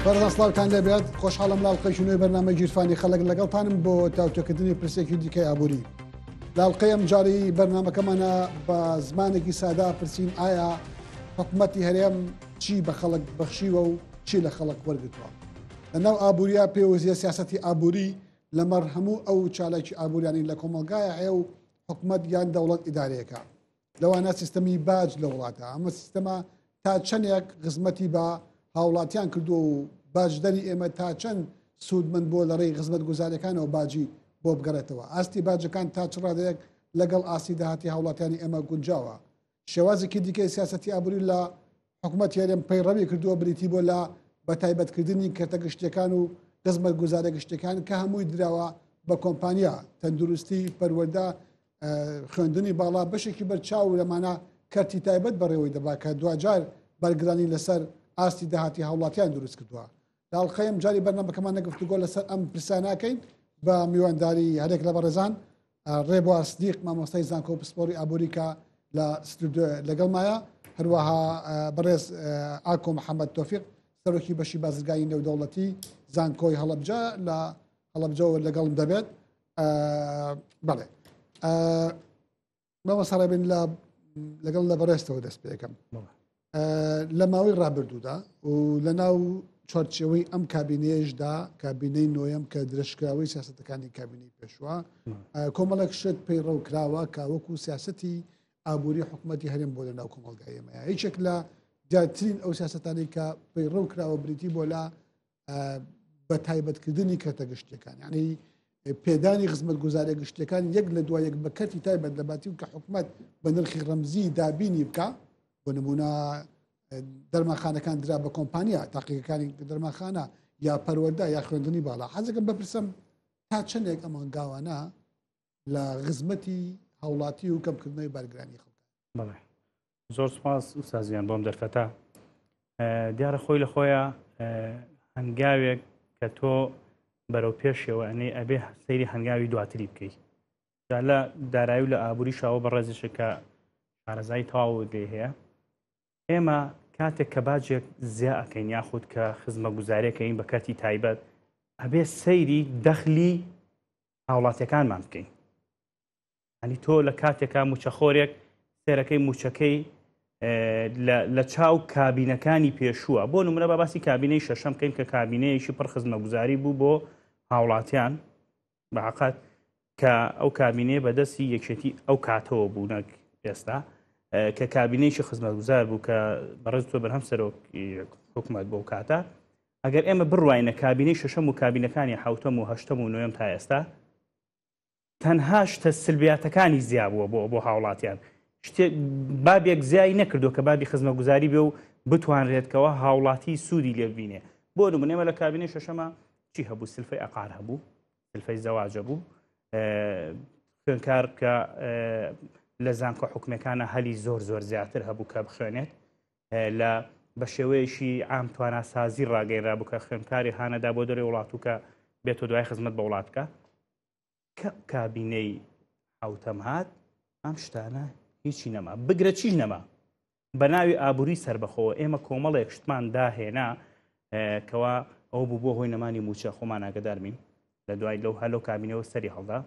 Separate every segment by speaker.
Speaker 1: بەڕێزان سڵاوتان لێبێت خۆشحاڵم لە ئەڵقەیەکی نوێی بەرنامەی گیرفانی خەڵک لەگەڵتانم بۆ تاوتوێکردنی پرسێکی دیکەی ئابووری لە ئەڵقەی ئەمجارەی بەرنامەکەمانە بە زمانێکی سادا پرسین ئایا حکومەتی هەرێم چی بە خەڵک بەخشیوە و چی لە خەڵک وەرگتووە لە ناو ئابووریا پێوەزیە سیاسەتی ئابووری لەمەڕ هەموو ئەو چالاکی ئابووریانی لە کۆمەڵگایە هەیە و حکومەت یان دەوڵەت ئیدارەیەکە لەوانە سیستەمی باج لە وڵاتە ئەمە سیستەمە تا چەندێک خزمەتی بە هاوڵاتیان کردووە و باجدەری ئێمە تا چەند سوودمەند بووە لە ڕێی خزمەتگوزاریەکانەوە باجی بۆ بگەڕێتەوە ئاستی باجەکان تا چ ڕادەیەک لەگەڵ ئاستی داهاتی هاوڵاتیانی ئێمە گونجاوە شێوازێکی دیکەی سیاسەتی ئابووری لە حکومەتی هەرێم پەیڕەوی کردووە بریتی بووە لە بەتایبەتکردنی کەرتە گشتیەکان و خزمەتگوزارە گشتیەکان کە هەمووی دراوە بە کۆمپانیا، تەندروستی، پەروەردە، خوێندنی باڵا بەشێکی بەرچاو لەمانە کەرتی تایبەت بەڕێوەی دەبا کە دواجار بارگرانی لەسەر ئاستی داهاتی هاوڵاتیان دروست کردووە. لە ئەڵقەی ئەمجاری بەرنامەکەمان گفتوگۆ لەسەر ئەم پرسیانە ئەکەین بە میوانداری هەرێک لە بەڕێزان ڕێبوار سدیق مامۆستای زانکۆ پسپۆڕی ئابووری کە لە ستودیۆ لەگەڵمایە هەروەها بەڕێز ئاکۆ محەممەد تۆفیق سەرۆکی بەشی بازرگانی نێودەوڵەتی زانکۆی هەڵەبجە لە هەڵەبجەوە لەگەڵم دەبێت بەڵێ مامۆستا ڕێبین لە لەگەڵ لە بەڕێزتەوە دەست پێکەم لە ماوەی ڕابردوودا و لە ناو چوارچێوەی ئەم کابینەیەشدا کابینەی نۆیەم کە درێژکراوەی سیاستەکانی کابینەی پێشوە کۆمەڵێک شت پەیڕەو کراوە کە وەکو سیاستی ئابووری حکوومەتتی هەرێم بۆ لە ناو کۆمەڵگای ئێمەیە یەکێک لە دیارترین ئەو سیاستانی کە پەیڕەو کراوە بریتی بۆ لە بە تایبەتکردنی کەرتە گشتیەکان یعنی پێدانی خزمەتگوزاریە گشتیەکان یەک لە دوای یەک بە کەرتی تایبەت لە باتی و کە حکومت بە نرخی ڕەمزی دابینی بکە بۆ نمونە دەرمانخانەکان درا بە کۆمپانیا تاقیەکانی دەرمانخانە یا پەروەردە یا خوێندنی باڵا حەزەکەم بپرسم تا چەندێک ئەم هەنگاوانە لە خزمەتی هاوڵاتی و کەمکردنەوەی بارگرانی خەڵک
Speaker 2: بەڵێ زۆر سپاس ئوستازیان بۆم دەرفەتە دیارە خۆی لە خۆیان هەنگاوێک کە تۆ بەرەو پێشەوە ئەنێ ئەبێ سەیری هەنگاوی دواتری بکەیت جا لە دارایی و لە ئابووری شاوە بە ڕێزیشە کە شارەزایی تەواو لێ هەیە ئێمە کاتێک کە باجێک زیا ئەەکەین یاخود کە خزمە گوزارێکەکەین بە کەرتی تایبەت ئەبێ سەیری دەخلی هاوڵاتیەکانمان بکەین ئەنی تۆ لە کاتێکا موچەخۆرێک سێرەکەی موچەکەی لە چاو کابینەکانی پێشووە بۆ نمونە با باسی کابینەی شەشەم بکەین کە کابینەیەکی پڕ خزمەگوزاری بوو بۆ هاوڵاتیان بەعقات کە ئەو کابینەیە بەدەستی یەکێتی ئەو کاتەوە بوو نەک ئێستا کە کابینەیەکی خزمەتگوزار بوو کە بەڕێز تۆ بەرهەم سەرۆک حکوومەت بۆ کاتە ئەگەر ئێمە بڕواینە کابینەی شەشەم و کابینەکانی حوتەم و هەشتەم و نوێم تا ئێستا تەنها شتە سلبیاتەکانی زیا بووە بۆ بۆ هاوڵاتیان شتێک بابێک زیای نەکردو کە بابی خزمەگوزاری بێ و بتوانرێتکەوە هاوڵاتی سوودی لێ ببینێ بۆ نمونە ئێمە لە کابینەی شەشەمە چی هەبوو سلفەی ئەقار هەبوو سلفەی زەواجە بوو خوێنکار کە لە زانکۆ حکومەکانە هەلی زۆر زۆر زیاتر هەبوو کە بخوێنێت لە بە شێوەیەکی عام تواناسازی ڕاگەیرا بوو کە خوێندکاری هانەدا بۆ دەرەوەی وڵات و کە بێتۆ دوای خزمەت بە وڵات بکە کە کابینەی حوتەم هات ئەم شتانە هیچی نەما بگرە چیش نەما بە ناوی ئابووری سربەخۆ ئێمە کۆمەڵێک شتمان داهێنا کەوا ئەو بوو بۆ هۆی نەمانی موچە خۆمان ئاگدارمین لە دوای لەو هەلو کابینەوە سەری هەڵدا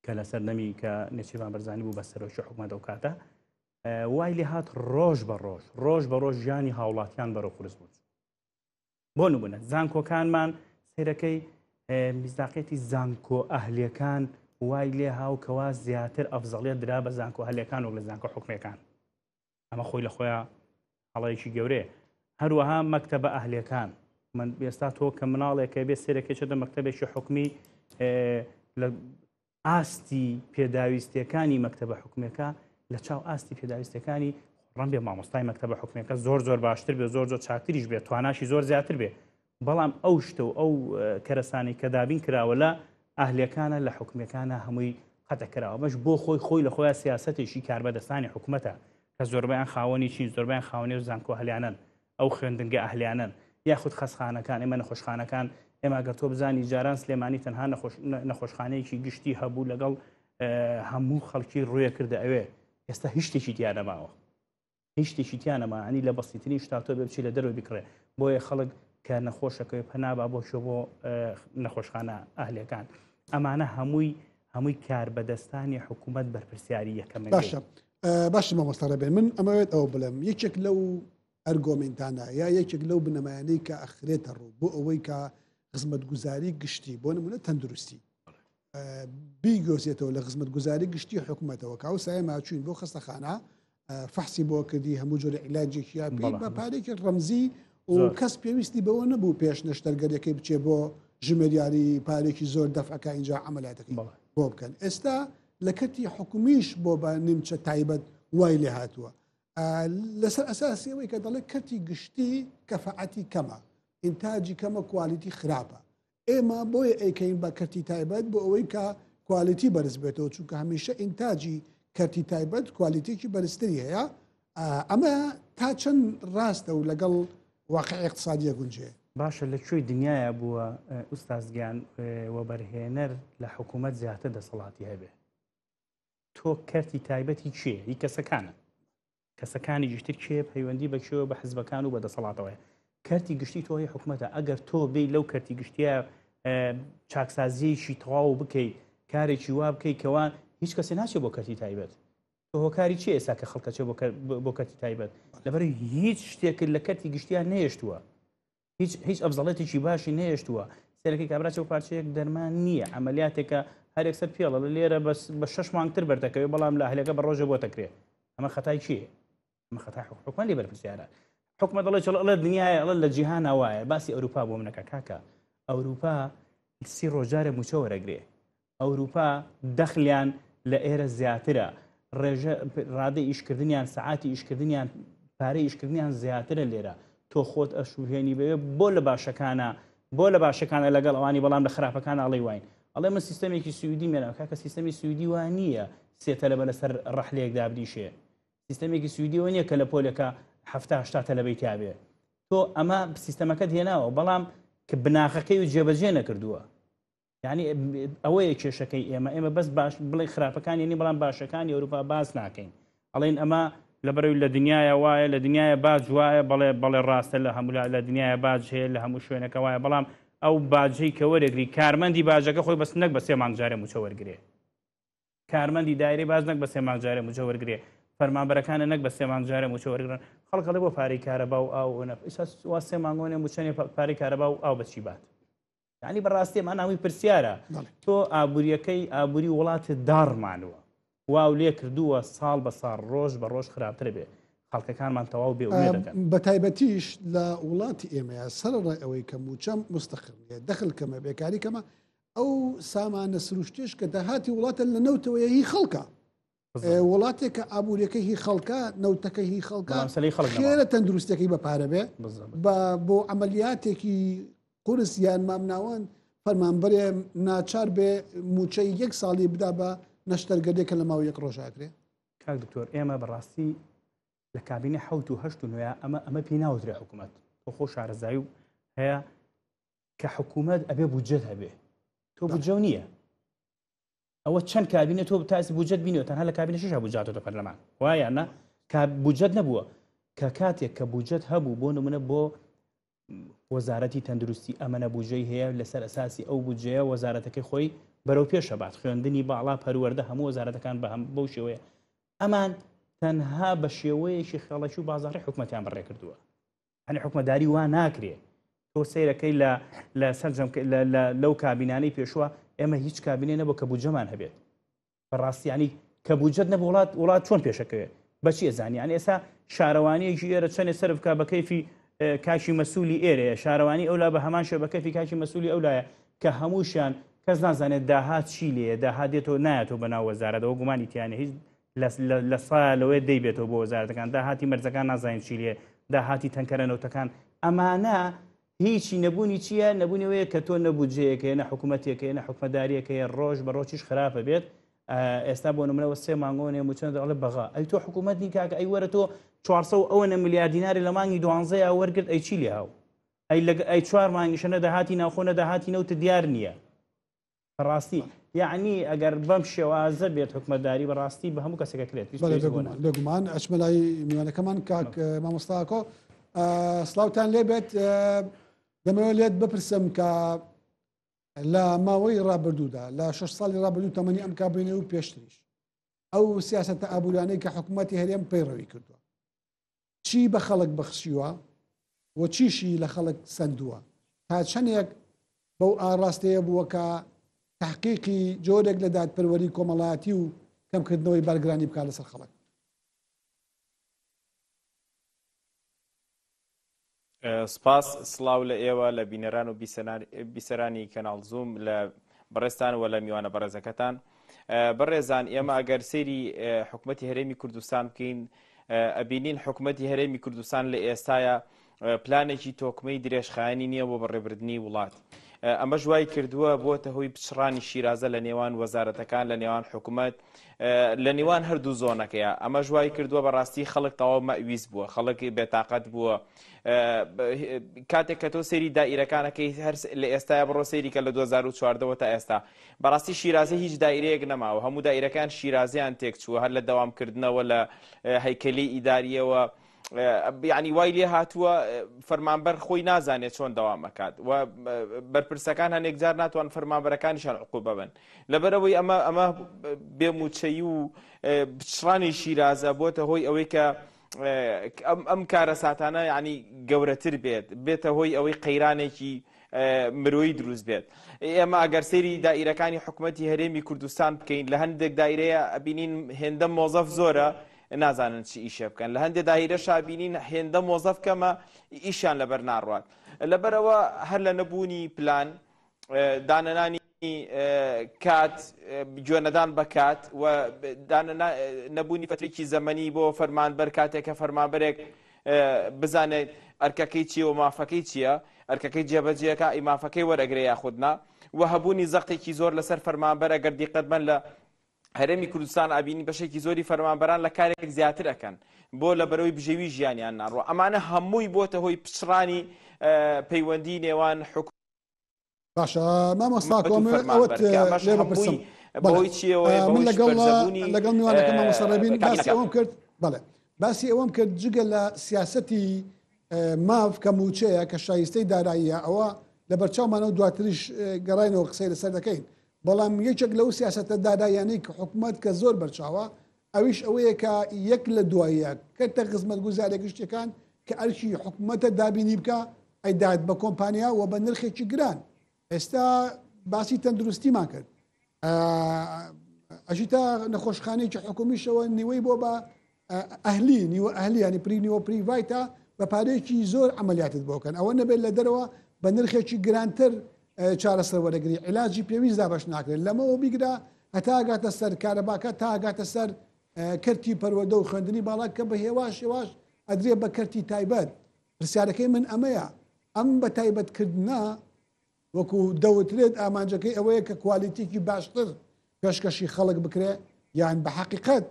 Speaker 2: کە لە سەردەمی کە نێچیرڤان بەرزانی بوو بە سەرۆکی حکومەت ئەو کاتە وای لێ هات ڕۆژ بە ڕۆژ ڕۆژ بە ڕۆژ ژیانی هاوڵاتیان بەرەو قورس بوو بۆ نمونە زانکۆکانمان سیرەکەی میزداقێتی زانکۆ ئەهلیەکان وای لێ هاو کەوا زیاتر ئەفزەڵیت درا بە زانکۆ هەلەکان وەک لە زانکۆ حکومەکان ئەمە خۆی لە خۆیان هەڵەیەکی گەورەیە هەروەها مەکتەبە ئەهلەکان من ئێستا تۆ کە مناڵێکە بێ سێرەکە چێتە مەکتەبێکی حکومی لە ئاستی پێداویستیەکانی مەکتەبە حکومەکە لە چاو ئاستی پێداویستەکانی ڕم بێ مامۆستای مەکتەبە حکومەکە زۆر زۆر باشتر بێ زۆر زۆر چاکتریش بێت تواناشی زۆر زیاتر بێ بەڵام ئەو شتە و ئەو کەرەسانەی کە دابین کراوە لە ئەهلیەکانە لە حکومیەکانە هەمووی قەتع کراوە ئەمەش بۆ خۆی خۆی لە خۆیان سیاسەتێکی کاربەدەستانی حکومەتە کە زۆربەیان خاوەنی چین زۆربەیان خاوەنی و زانکۆ هەلیانن ئەو خوێندنگە ئەهلیانن یاخود خەسخانەکان ئێمە نەخۆشخانەکان ئێمە گەر تۆ بزانی جاران سلێمانی تەنها نەخۆشخانەیەکی گشتی هەبوو لەگەڵ هەموو خەڵکی ڕوویە کردە ئەوێ ئێستا هیچ شتێکی تیا نەماوە هیچ شتێکی تیا نەما ینی لە بەسیترین شتا تۆ بێ بچی لە دەرەوە بیکڕێ بۆیە خەڵک کە نەخۆشەکەی پەنابا بۆ شۆ بۆ نەخۆشخانە ئەهلەکان ئەمانە هەمووی هەمووی کار بەدەستانی حکوومەت بەرپرسیاری یەکەم
Speaker 1: باشە باشە مامۆستا ڕێبێن من ئەمەوێت ئەوە بڵێم یەکێک لەو ئەرگۆمێنتانە یا یەکێک لەو بنەمایانەی کە ئەخرێتە ڕوو بۆ ئەوەی کە خزمەتگوزاری گشتی بۆ نمونە تەندروستی بیگۆزێتەوە لە خزمەتگوزاری گشتی حکوومەتەوە کاو سایما چوین بۆ خەستەخانە فەحسی بۆ کردی هەموو جۆرە عیلاجێکی یا پێی بە پارێکی ڕەمزی و کەس پێویستی بەوە نەبوو پێش نەشتەرگەریەکەی بچێ بۆ ژمێریاری پارێکی زۆر دەفعەکە اینجا عملیاتەکەی بۆ بکەن ئێستا لە کەرتی حکومیش بۆ بە نیمچە تایبەت وای لێ هاتووە لەسەر ئەساسی ئەوەی کە دەڵێ کەرتی گشتی کەفاعەتی کەمە ئینتاجی کەمە کوالیتی خراپە ئێمە بۆیە ئەیکەین بە کەرتی تایبەت بۆ ئەوەی کە کوالیتی بەرز بێتەوە چونکە هەمیشە ئینتاجی کەرتی تایبەت کوالیتێکی بەرزتری هەیە ئەمە تا چەند ڕاستە و لەگەڵ واقع اقتصادیە گونجێ
Speaker 2: باشە لە کوێی دنیاە بووە ئوستازگیان وەبەرهێنەر لە حکوومەت زیاتر دەسەڵاتی هەبێ تۆ کەرتی تایبەتی کێ هی کەسەکانە کەسەکانی گشتر کێ پەیوەندی بە کێوە بە حزبەکان و بە دەسەڵاتەوەیە کەرتی گشتی تۆ هی حکوومەتە ئەگەر تۆ بێ لەو کەرتی گشتیە چاکسازیەکی تەواو بکەیت کارێکی وا بکەیت کەوا هیچ کەسێ ناچێت بۆ کەرتی تایبەت تۆ هۆکاری چی ئێستا کە خەڵکەچێ بۆ کەرتی تایبەت لەبەر هیچ شتێکرد لە کەرتی گشتیان نەهێشتووە هیچ هیچ ئەفزەڵێتێکی باشی نەهێشتووە سەرەکەی کابرا چەو پارچەیەک دەرمان نییە عملیاتێکە هەر یەکسەر پێڵە لە لێرە بەس بە شش مانگتر بەردەکەوێت بەڵام لە ئەهلەکە بە ڕۆژە بۆ دەکرێت ئەمە خەتای کێ ئەمە خەتای حکومەت لێ بەرپرسیارە حکومەت دەڵێ چڵ ئەڵێ دنیاە ئەڵێ لە جیهانە وایە باسی ئەوروپا بۆ منەکە کاکە ئەوروپا سی ڕۆژارە موچە وەرەگرێ ئەوروپا دەخلیان لە ئێرە زیاترە، ڕێژە ڕادەی ئیشکردنیان سەعاتی ئیشکردنیان پارەی ئیشکردنیان زیاترە لێرە تۆ خۆت ئەشوهێنی بەوێ بۆ لە باشەکانە بۆ لە باشەکانە لەگەڵ ئەوانی بەڵام لە خراپەکان ئەڵێ واین ئەڵێ من سیستەمێکی سویدی مێناوە کاکە سیستەمی سویدی وا نییە سێ تەلەبە لەسەر ڕەحلەیەک دابنیشێ سیستەمێکی سویدیەوە نییە کە لە پۆلێکە هەفتا هەشتا تەلەبەی تیابێ تۆ ئەمە سیستەمەکەت هێناوە بەڵام کە بناغەکەی و جێبەجێ نەکردووە یعنی ئەوەیە کێشەکەی ئێمە ئێمە بەس باش بڵێ خراپەکانی نی بەڵام باشەکانی ئەوروپا باس ناکەین ئەڵێن ئەمە لە بەرەوی لە دنیاە وایە لە دنیاە باج وایە بەڵێ بەڵێ ڕاستە لە هەموو لە دنیاە باج هەیە لە هەموو شوێنەکە وایە بەڵام ئەو باجەی کە وەرەگری کارمەندی باجەکە خۆی بەس نەک بە سێ مانگ جارێ موچە وەرگێ کارمەندی دایرەی باج نەک بە سێ مانگ جارێ موچە وەرگێ فەرمانبەرەکانە نەک بە سێ مانگ جارێ موچە وەرگن خەڵک ئەڵێ بۆ پارەی کارەبا و ئاو و نەف ئێستا وا سێ مانگۆنێ موچەنێ پارەی کارەبا و ئاو بەچی بات یعنی بەڕاستی ئەمانە هەمووی پرسیارە تۆ ئابوووریەکەی ئابووری وڵاتت داڕمانوە واو لێ کردووە ساڵ بە ساڵ ڕۆژ بە ڕۆژ خراپتر بێ خەڵکەکانمان تەواو بێ ئومێد دەکەن.
Speaker 1: بە تایبەتیش لە وڵاتی ئێمەیە سەرەڕای ئەوەی کە مووچە مستەقر نییە، دەخل کەمە، بێکاری کەمە، ئەو سامانە سروشتیش کە داهاتی وڵاتە لە نەوتەوەیە هی خەڵکە. وڵاتێک کە ئابووریەکە هی خەڵکە نەوتەکە هی خەڵکە خێرە تەندروستەکەی بە پارە بێ بۆ عملیاتێکی قورس یان مامناوەند فەرمانبەرێ ناچار بێ موچەی یەک ساڵی بدا بە نەشتەرگەرێک کە لە ماوە یەک ڕۆژاکرێ
Speaker 2: کاک دکتۆر ئێمە بەڕاستی لە کابینە حوت و هەشت و نوێ ئەمە ئەمە پێی ناوترێ حکوومەت تۆ خۆ شارەزایی و هەیە کە حکوومەت ئەبێ بودجەت هەبێ تۆ بودجەو نییە ئەوە چەند کابینە تۆ تاس بودجەت بینیوە تەنها لە کابینە شەشا بودجە هاتۆتە پەرلەمان وایە نا کە بودجەت نەبووە کە کاتێک کە بودجەت هەبوو بۆ نمونە بۆ وەزارەتی تەندروستی ئەمەنە بودجەی هەیە لەسەر ئەساسی ئەو بودجەیە وەزارەتەکەی خۆی بەرەو پێشە بات خوێندنی باڵا پەروەردە هەموو وەزارەتەکان بە هەم بەو شێوەیە ئەمان تەنها بە شێوەیەکی خێڵەکی و بازاڕی حکومەتیان بەڕێ کردووە هەنی حکومەتداری وا ناکرێ تۆ سەیرەکەی لە لە سەرجەم لەو کابینانەی پێشوە ئێمە هیچ کابینێ نەبوو کە بودجەمان هەبێت بەڕاستیانی کە بودجەت نەبوو وڵات وڵات چۆن پێشەکەوێت بەچی ئەزانی یان ئێستا شارەوانیەکی ئێرە چەندێ سەرف بکە بە کەیفی کاکی مەسوولی ئێرەیە شارەوانی ئەولا بە هەمان شێ بە کەفی کاکی مەسوولی ئەولایە کە هەمووشیان کەس نازانێت داهات چی لێیە داهات دێتەوە نایەتەوە بەناو وەزارەتەوە گومانی تیانە هیچ لە سایە لەوەیە دەیبێتەوە بۆ وەزارەتەکان داهاتی مەرزەکان نازانین چی لێ داهاتی تەنکەرە نەوتەکان ئەمانە هیچی نەبوونی چییە نەبوونی ئەوەیە کە تۆ نەبودجەیەک هەیە نە حکوومەتێک هەیە نە حکومەداریەک هەیە ڕۆژ بە ڕۆژیش خراپە بێت ئێستا بۆ نمرەوە سێ مانگۆنێ موچەن دەڵێ بەغا ئەی تۆ حکوومەت نی کاکە ئەی وەرە تۆ 400 ئەوەنە ملیار دیناری لە مانگی دوانزەیە وەرگرت ئەی چی لێ هاو ئەی لە ئەی چوار مانگیشە نە داهاتی ناوخۆ نە داهاتی نەوت دیار نییە بەڕاستی یعنی ئەگەر بەم شێوازە بێت حکومەتداری بەڕاستی بە هەموو کەسێکە کرێت
Speaker 1: بێگومان ئەچمە لای میوانەکەمان کاک مامۆستاکۆ سلااوان لێبێت. دەمەوێت لێت بپرسم کە لە ماوەی ڕابردوودا لە شش ساڵی ڕابردوو تەمەنی ئەم کابینە و پێشتریش ئەو سیاسەتە ئابوورانەی کە حکوومەتی هەرێم پەیڕەوی کردووە چی بە خەڵک بەخشیوە و چیشی لە خەڵک سەندووە تا چەندێک بەو ئاڕاستەیە بووە کە تحقیقی جۆرێک لە دادپەروەری کۆمەڵایەتی و کەمکردنەوەی بارگرانی بکات لەسەر خەڵک.
Speaker 3: سپاس سڵاو لە ئێوە لە بینەران و بیسەرانی کەناڵ زووم لە بەڕێزتان و لە میوانە بەڕێزەکەتان بەڕێزان ئێمە ئەگەر سەیری حکومەتی هەرێمی کوردستان بکەین ئەبینین حکومەتی هەرێمی کوردستان لە ئێستایا پلانێکی تۆکمەی درێژخایەنی نییە بۆ بەڕێبردنی وڵات. ئەمەش وای کردووە بۆتە هۆی پچڕانی شیرازە لە نێوان وەزارەتەکان لە نێوان حکومەت لە نێوان هەردوو زۆنەکەیە ئەمەش وای کردووە بەڕاستی خەڵک تەواو مەویست بووە خەڵک بێتاقەت بووە کاتێک کە تۆ سەیری دائیرەکانەکەی هەر لە ئێستایا بڕۆ سەیری کە لە 2014ەوە تا ئێستا بەڕاستی شیرازە هیچ دائیرەیەک نەماوە هەموو دائیرەکان شیرازیان تێکچووە هەر لە دەوامکردنەوە لە هەیکەلی ئیداریەوە یعنی وای لێ هاتووە فەرمانبەر خۆی نازانێت چۆن دەوام ئەکات و بەرپرسەکان هەنێک جار ناتوان فەرمانبەرەکانیشان عقوبە بن لەبەرەوەی ئەمە ئەمە بێموچەیی و پچڕانی شیرازە بۆتە هۆی ئەوەی کە ئەم کارەساتانە یعنی گەورەتر بێت بێتە هۆی ئەوەی قەیرانێکی مرۆیی دروست بێت ئێمە ئەگەر سەیری دائیرەکانی حکوومەتی هەرێمی کوردستان بکەین لە هەندێک دایرەیە ئەبینین هێندە مۆزەف زۆرە نازانن چی ئیشێ بکەن لە هەندێ دایرەشا بینین هێندە مۆزەف کەمە ئیشیان لەبەر ناڕوات لەبەرەوە هەر لە نەبوونی پلان دانەنانی کات گوێنەدان بە کات و نەبوونی فترێکی زەمەنی بۆ فەرمانبەر کاتێک کە فەرمانبەرێک بزانێت ئەرکەکەی چییە و مافەکەی چییە ئەرکەکەی جێبەجێەکە ئی مافەکەی وەرەگرێ یاخود نا و هەبوونی زەختێکی زۆر لەسەر فەرمانبەر ئەگەر دیقەت بن لە هەرێمی کوردستان ئەبینی بەشێکی زۆری فەرمانبەران لە کارێک زیاتر ئەکەن بۆ لە بەرەوەی بژێوی ژیانیان ناڕوە ئەمانە هەمووی بۆتە هۆی پچڕانی پەیوەندی نێوان حکومەت
Speaker 1: باشە مامۆستا ئەوەت لێ بپرسم
Speaker 3: بەهۆی چیەوە
Speaker 1: من لەگەڵ لەگەڵ میوانەکە مامۆستا ڕێبین باسی ئەوەم کرد بەڵێ باسی ئەوەم کرد جگە لە سیاسەتی ماف کە موچەیە کە شایستەی داراییە ئەوە لە بەرچاومانەوە دواتریش گەڕینەوە قسەی لەسەر دەکەین بەڵام یەکێک لەو سیاسەتە داراییانەی کە حکومەت کە زۆر بەرچاوە ئەویش ئەوەیە کە یەک لە دوای یەک کەرتە خزمەتگوزاریە گشتیەکان کە ئەرکی حکومەتە دابینی بکا ئەیدات بە کۆمپانیا و بە نرخێکی گران ئێستا باسی تەندروستیمان کرد ئەژیتا نەخۆشخانەیەکی حکومیشەوە نیوەی بۆ بە ئەهلی نیوە ئەهلی ینی پری نیوە پریڤایتە بە پارەیەکی زۆر عملیاتت بۆکەن ئەوە نەبێت لە دەرەوە بە نرخێکی گرانتر چارەسەر وەرەگری علاجی پێویست دابەش ناکرێت لەمەوە بیگرە هەتا گاتە سەر کارەباکە تا گاتە سەر کەرتی پەروەردە و خوێندنی باڵا کە بە هێواش هێواش ئەدرێ بە کەرتی تایبەت پرسیارەکەی من ئەمەیە ئەم بە تایبەتکردە وەکو دەوترێت ئامانجەکەی ئەوەیە کە کوالیتێکی باشتر پێشکەشی خەڵک بکرێ یان بە حەقیقەت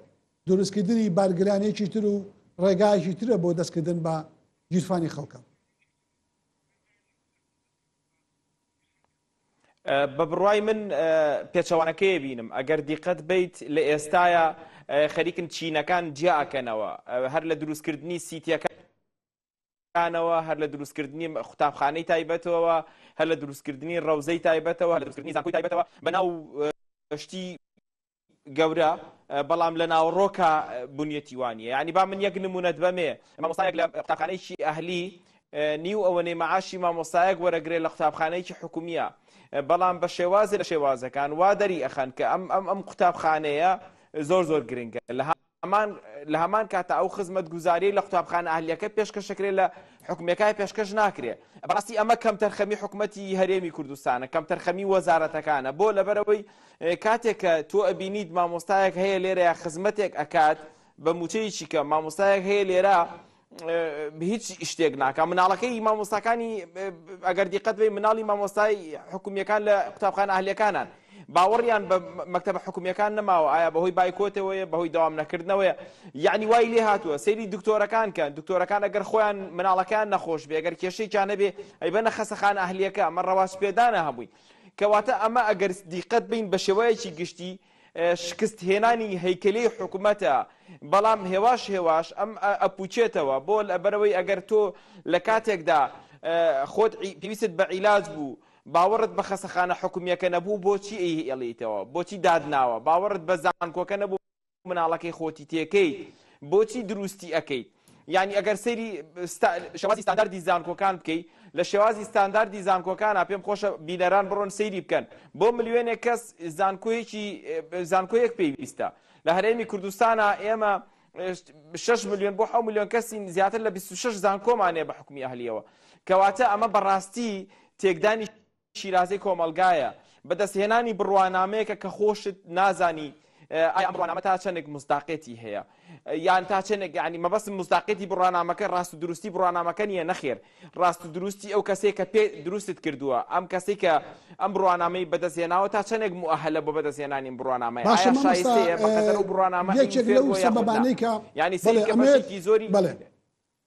Speaker 1: دروستکردنی بارگرانیەکی تر و ڕێگایەکی ترە بۆ دەستکردن بە گیرفانی خەڵکە.
Speaker 3: بە بڕوای من پێچەوانەکەی بینم ئەگەر دیقەت بیت لە ئێستایا خەریکن چینەکان جیا ئەکەنەوە هەر لە دروستکردنی سیتیەکە کانەوە هەر لە دروستکردنی قوتابخانەی تایبەتەوە هەر لە دروستکردنی ڕەوزەی تایبەتەوە لە دروستکردنی زانکۆی تایبەتەوە بەناو شتی گەورە بەڵام لە ناوەڕۆکە بنیەتی وانە یعنی با من یەک نمونەت بەمێ مامۆستایەک لە قوتابخانەیەکی ئەهلی نیو ئەوەنەی معاشی مامۆستایەک وەرەگرێ لە قوتابخانەیەکی حکومیە بەڵام بە شێوازێ لە شێوازەکان وا دەری ئەخەن کە ئەم ئەم ئەم قوتابخانەیە زۆر زۆر گرنگە لە لە هەمان کاتا ئەو خزمەتگوزاریەی لە قوتابخانە ئەهلیەکە پێشکەشەکرێ لە حکومیەکای پێشکەش ناکرێ. بەڕاستی ئەمە کەمتەرخەمی حکومەتی هەرێمی کوردستانە، کەمتەرخەمی وەزارەتەکانە. بۆ لەبەرئەوەی کاتێک کە تۆ ئەبینیت مامۆستایەک هەیە لێرەیا خزمەتێک ئەکات بە موچەیەکی کەم، مامۆستایەک هەیە لێرە هیچ شتێک ناکا مناڵەکەی مامۆستاکانی ئەگەر دیقەت بی مناڵی مامۆستای حکومیەکان لە قوتابخانە ئەهلیەکانان باوەڕیان بە مەکتەبە حکومیەکان نەماوە ئایا بەهۆی بایکۆتەوەیە بەهۆی دەوام نەکردنەوەیە یعنی وای لێ هاتووە سەیری دکتۆرەکان کە دکتۆرەکان ئەگەر خۆیان مناڵەکان نەخۆش بێ ئەگەر کێشەیەکیان هەبێ ئەیبەنە خەسەخانە ئەهلیەکە ئەمە ڕەواج پێدانە هەمووی کەواتە ئەمە ئەگەر دیقەت بین بە شێوەیەکی گشتی شکست هێنانی هەیکەلی حکومەتە بەڵام هێواش هێواش ئەم ئەپوچێتەوە بۆ لەبەرەوەی ئەگەر تۆ لە کاتێکدا. خۆت پێویستت بە عیلاج بوو باوەڕت بە خەسەخانە حکومیەکە نەبوو بۆچی ئەیهێڵیتەوە بۆچی دادناوە باوەڕت بە زانکۆکە نەبوو مناڵەکەی خۆتی تێکەیت بۆچی دروستی ئەکەیت یعنی ئەگەر سەیری شێوازی ستانداردی زانکۆکان بکەی لە شێوازی ستانداردی زانکۆکانە پێم خۆشە بینەران بڕۆن سەیری بکەن بۆ ملیۆنێک کەس زانکۆیەکی زانکۆیەک پێویستە لە هەرێمی کوردستانە ئێمە 6 میلیۆن بۆ 6 میلیۆن کەسین زیاتر لە 26 زانکۆمان هەیە بە حکومی ئەهلیەوە کەواتە ئەمە بەڕاستی تێکدانی شیرازەی کۆمەڵگایە، بەدەستهێنانی بڕوانامەیەکە کە خۆشت نازانی ئایا ئەم بڕوانامە تا چەندێک مزداقێتی هەیە یان تا چەندێک یعنی مەبەستم مزداقێتی بڕوانامەکە ڕاست و دروستی بڕوانامەکە نییە نەخێر ڕاست و دروستی ئەو کەسێک کە پێ دروستت کردووە ئەم کەسێک کە ئەم بڕوانامەی بەدەستهێناوە تا چەندێک مؤهلە بۆ بەدەستهێنانی ئەم بڕوانامەیە
Speaker 1: باشە
Speaker 3: ئایا
Speaker 1: مامۆستا
Speaker 3: شایستەیە بەقەدەر ئەو بڕوانامە
Speaker 1: یەکێک
Speaker 3: فێر
Speaker 1: لەو
Speaker 3: بووە یاخود نا
Speaker 1: سەبەبانەی کە
Speaker 3: یعنی
Speaker 1: بەڵێ
Speaker 3: سەیرکە
Speaker 1: ئەمەوێت
Speaker 3: بەشێکی زۆری
Speaker 1: بەڵێ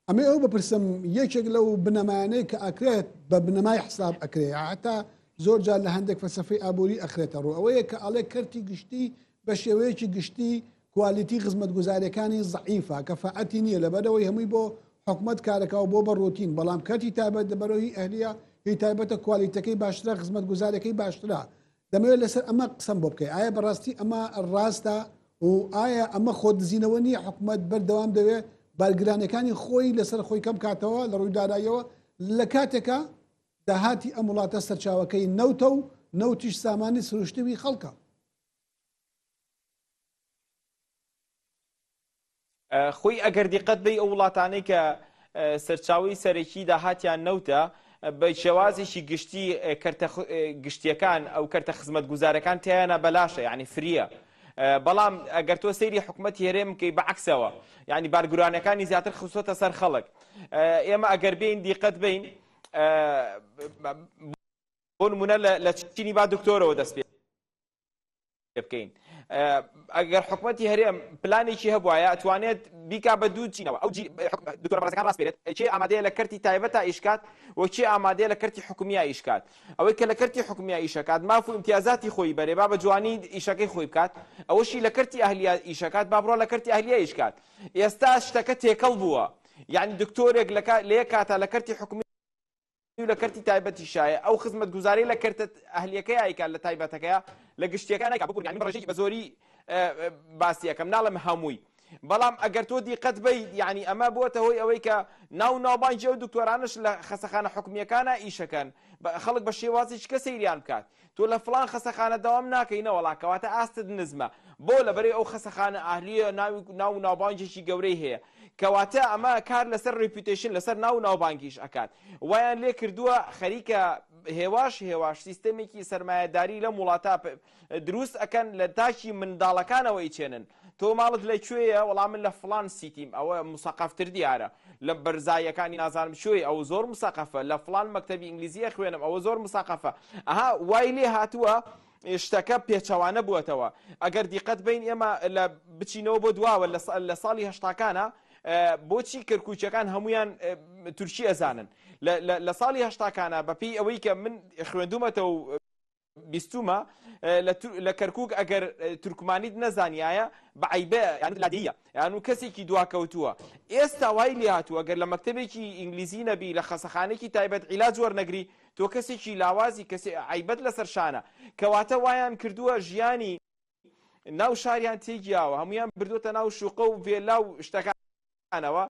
Speaker 1: ئەمێ ئەو بپرسم یەکێک لەو بنەمایانەی کە ئەکرێت بە بنەمای حساب ئەکرێ هەتا زۆر جار لە هەندێک فەلسەفەی ئابووری ئەخرێتە ڕوو ئەوەیە کە ئەڵێ کەرتی گشتی بە شێوەیەکی گشتی کوالیتی خزمەتگوزاریەکانی زەعیفە کەفاەتی نییە لەبەرەوەی هەمووی بۆ حکومەت کارەکە و بۆ بە ڕۆتین بەڵام کەرتی تایبەت لەبەرەوەی هی ئەهلیە هی تایبەتە کوالیتەکەی باشترە خزمەتگوزاریەکەی باشترە دەمەوێت لەسەر ئەمە قسەم بۆ بکەی ئایا بەڕاستی ئەمە ڕاستە و ئایا ئەمە خۆدزینەوە نییە حکومەت بەردەوام دەوێت بارگرانەکانی خۆی لەسەر خۆی کەم کاتەوە لە ڕووی داراییەوە لە کاتێکا داهاتی ئەم وڵاتە سەرچاوەکەی نەوتە و نەوتیش سامانی سروشتیی خەڵکە.
Speaker 3: خۆی ئەگەر دیقەت بەی ئەو وڵاتانەی کە سەرچاوەی سەرەکی داهاتیان نەوتە بە شێوازێکی گشتی کەرتە گشتیەکان ئەو کەرتە خزمەتگوزارەکان تیانە بەلاشە یعنی فریە بەڵام ئەگەر تۆ سەیری حکومەتی هەرێم بکەی بەعکسەوە یعنی بارگرانەکانی زیاتر خستۆتە سەر خەڵک ئێمە ئەگەر بین دیقەت بین بۆ نمونە لە چینی با دکتۆرەوە دەست پێ بکەین ئەگەر حکومەتی هەرێم پلانێکی هەبوایە ئەتوانێت بیکا بە دوو چینەوە ئەو دکتۆرە بەڕێزەکان ڕاست پێرێت کێ ئامادەیە لە کەرتی تایبەتا ئیش کات و کێ ئامادەیە لە کەرتی حکومیا ئیش کات ئەوەی کە لە کەرتی حکومیا ئیشەکات ماف و ئیمتیازاتی خۆی بەرێ با بە جوانی ئیشەکەی خۆی بکات ئەوەشی لە کەرتی ئەهلیا ئیشەکات با بڕۆ لە کەرتی ئەهلیا ئیش کات ئێستا شتەکە تێکەڵ بووە یعنی دکتۆرێک لە یەک کاتا لە کەرتی حکومی و لە کەرتی تایبەتیشایە ئەو خزمەتگوزاری لە کەرتە ئەهلیەکەی ئایکات لە تایبەتەکەیە لە گشتیەکان نایکات ببورن یانی من بە ڕێژەیەکی بە زۆری باسی ئەکەم ناڵێم هەمووی بەڵام ئەگەر تۆ دیقەت بەی یعنی ئەمە بۆتە هۆی ئەوەی کە ناو ناوبانگی ئەو دکتۆرانش لە خەسەخانە حکومیەکانە ئیشەکەن خەڵک بە شێوازێکی کە سەیریان بکات تۆ لە فڵان خەسەخانە دەوام ناکەی نەوەڵا کەواتە ئاستت نزمە بۆ لەبەرەی ئەو خەسەخانە ئەهلیە ناوی ناو و ناوبانگێکی گەورەی هەیە کەواتە ئەمە کار لەسەر reputation لەسەر ناو و ناوبانگیش ئەکات وایان لێ کردووە خەریکە هێواش هێواش سیستەمێکی سەرمایەداری لەم وڵاتە دروست ئەکەن لە تاکی منداڵەکانەوە ئیچێنن تۆ ماڵت لە کوێیە وەڵا من لە فڵان city م ئەوە مسەقەفتر دیارە لە بەرزاییەکانی نازانم کوێی ئەوە زۆر مسەقەفە لە فڵان مەکتەبی ئینگلیزی ئەخوێنم ئەوە زۆر مسەقەفە ئەها وای لێ هاتووە شتەکە پێچەوانە بووەتەوە ئەگەر دیقەت بین ئێمە لە بچینەوە بۆ دواوە لە ساڵی هەشتاکانە بۆچی کەرکوچەکان هەمویان تورکی ئەزانن لە ساڵی هەشتاکانە بەپێی ئەوەی کە من خوێندومەتەوە بیستومە لە کەرکوک ئەگەر تورکمانیت نەزانیایە بە عەیبە یان لادێیە یان و کەسێکی دواکەوتووە ئێستا وای لێهاتووە گەر لە مەکتەبێکی ئینگلیزی نەبی لە خەسەخانێکی تایبەت عیلاج وەرنەگری تۆ کەسێکی لاوازی کەسێ عەیبەت لەسەر شانە کەواتە وایان کردووە ژیانی ناو شاریان تێگیاوە هەمویان بردووەتە ناو شوقە و ڤێلا و شتەکانەوە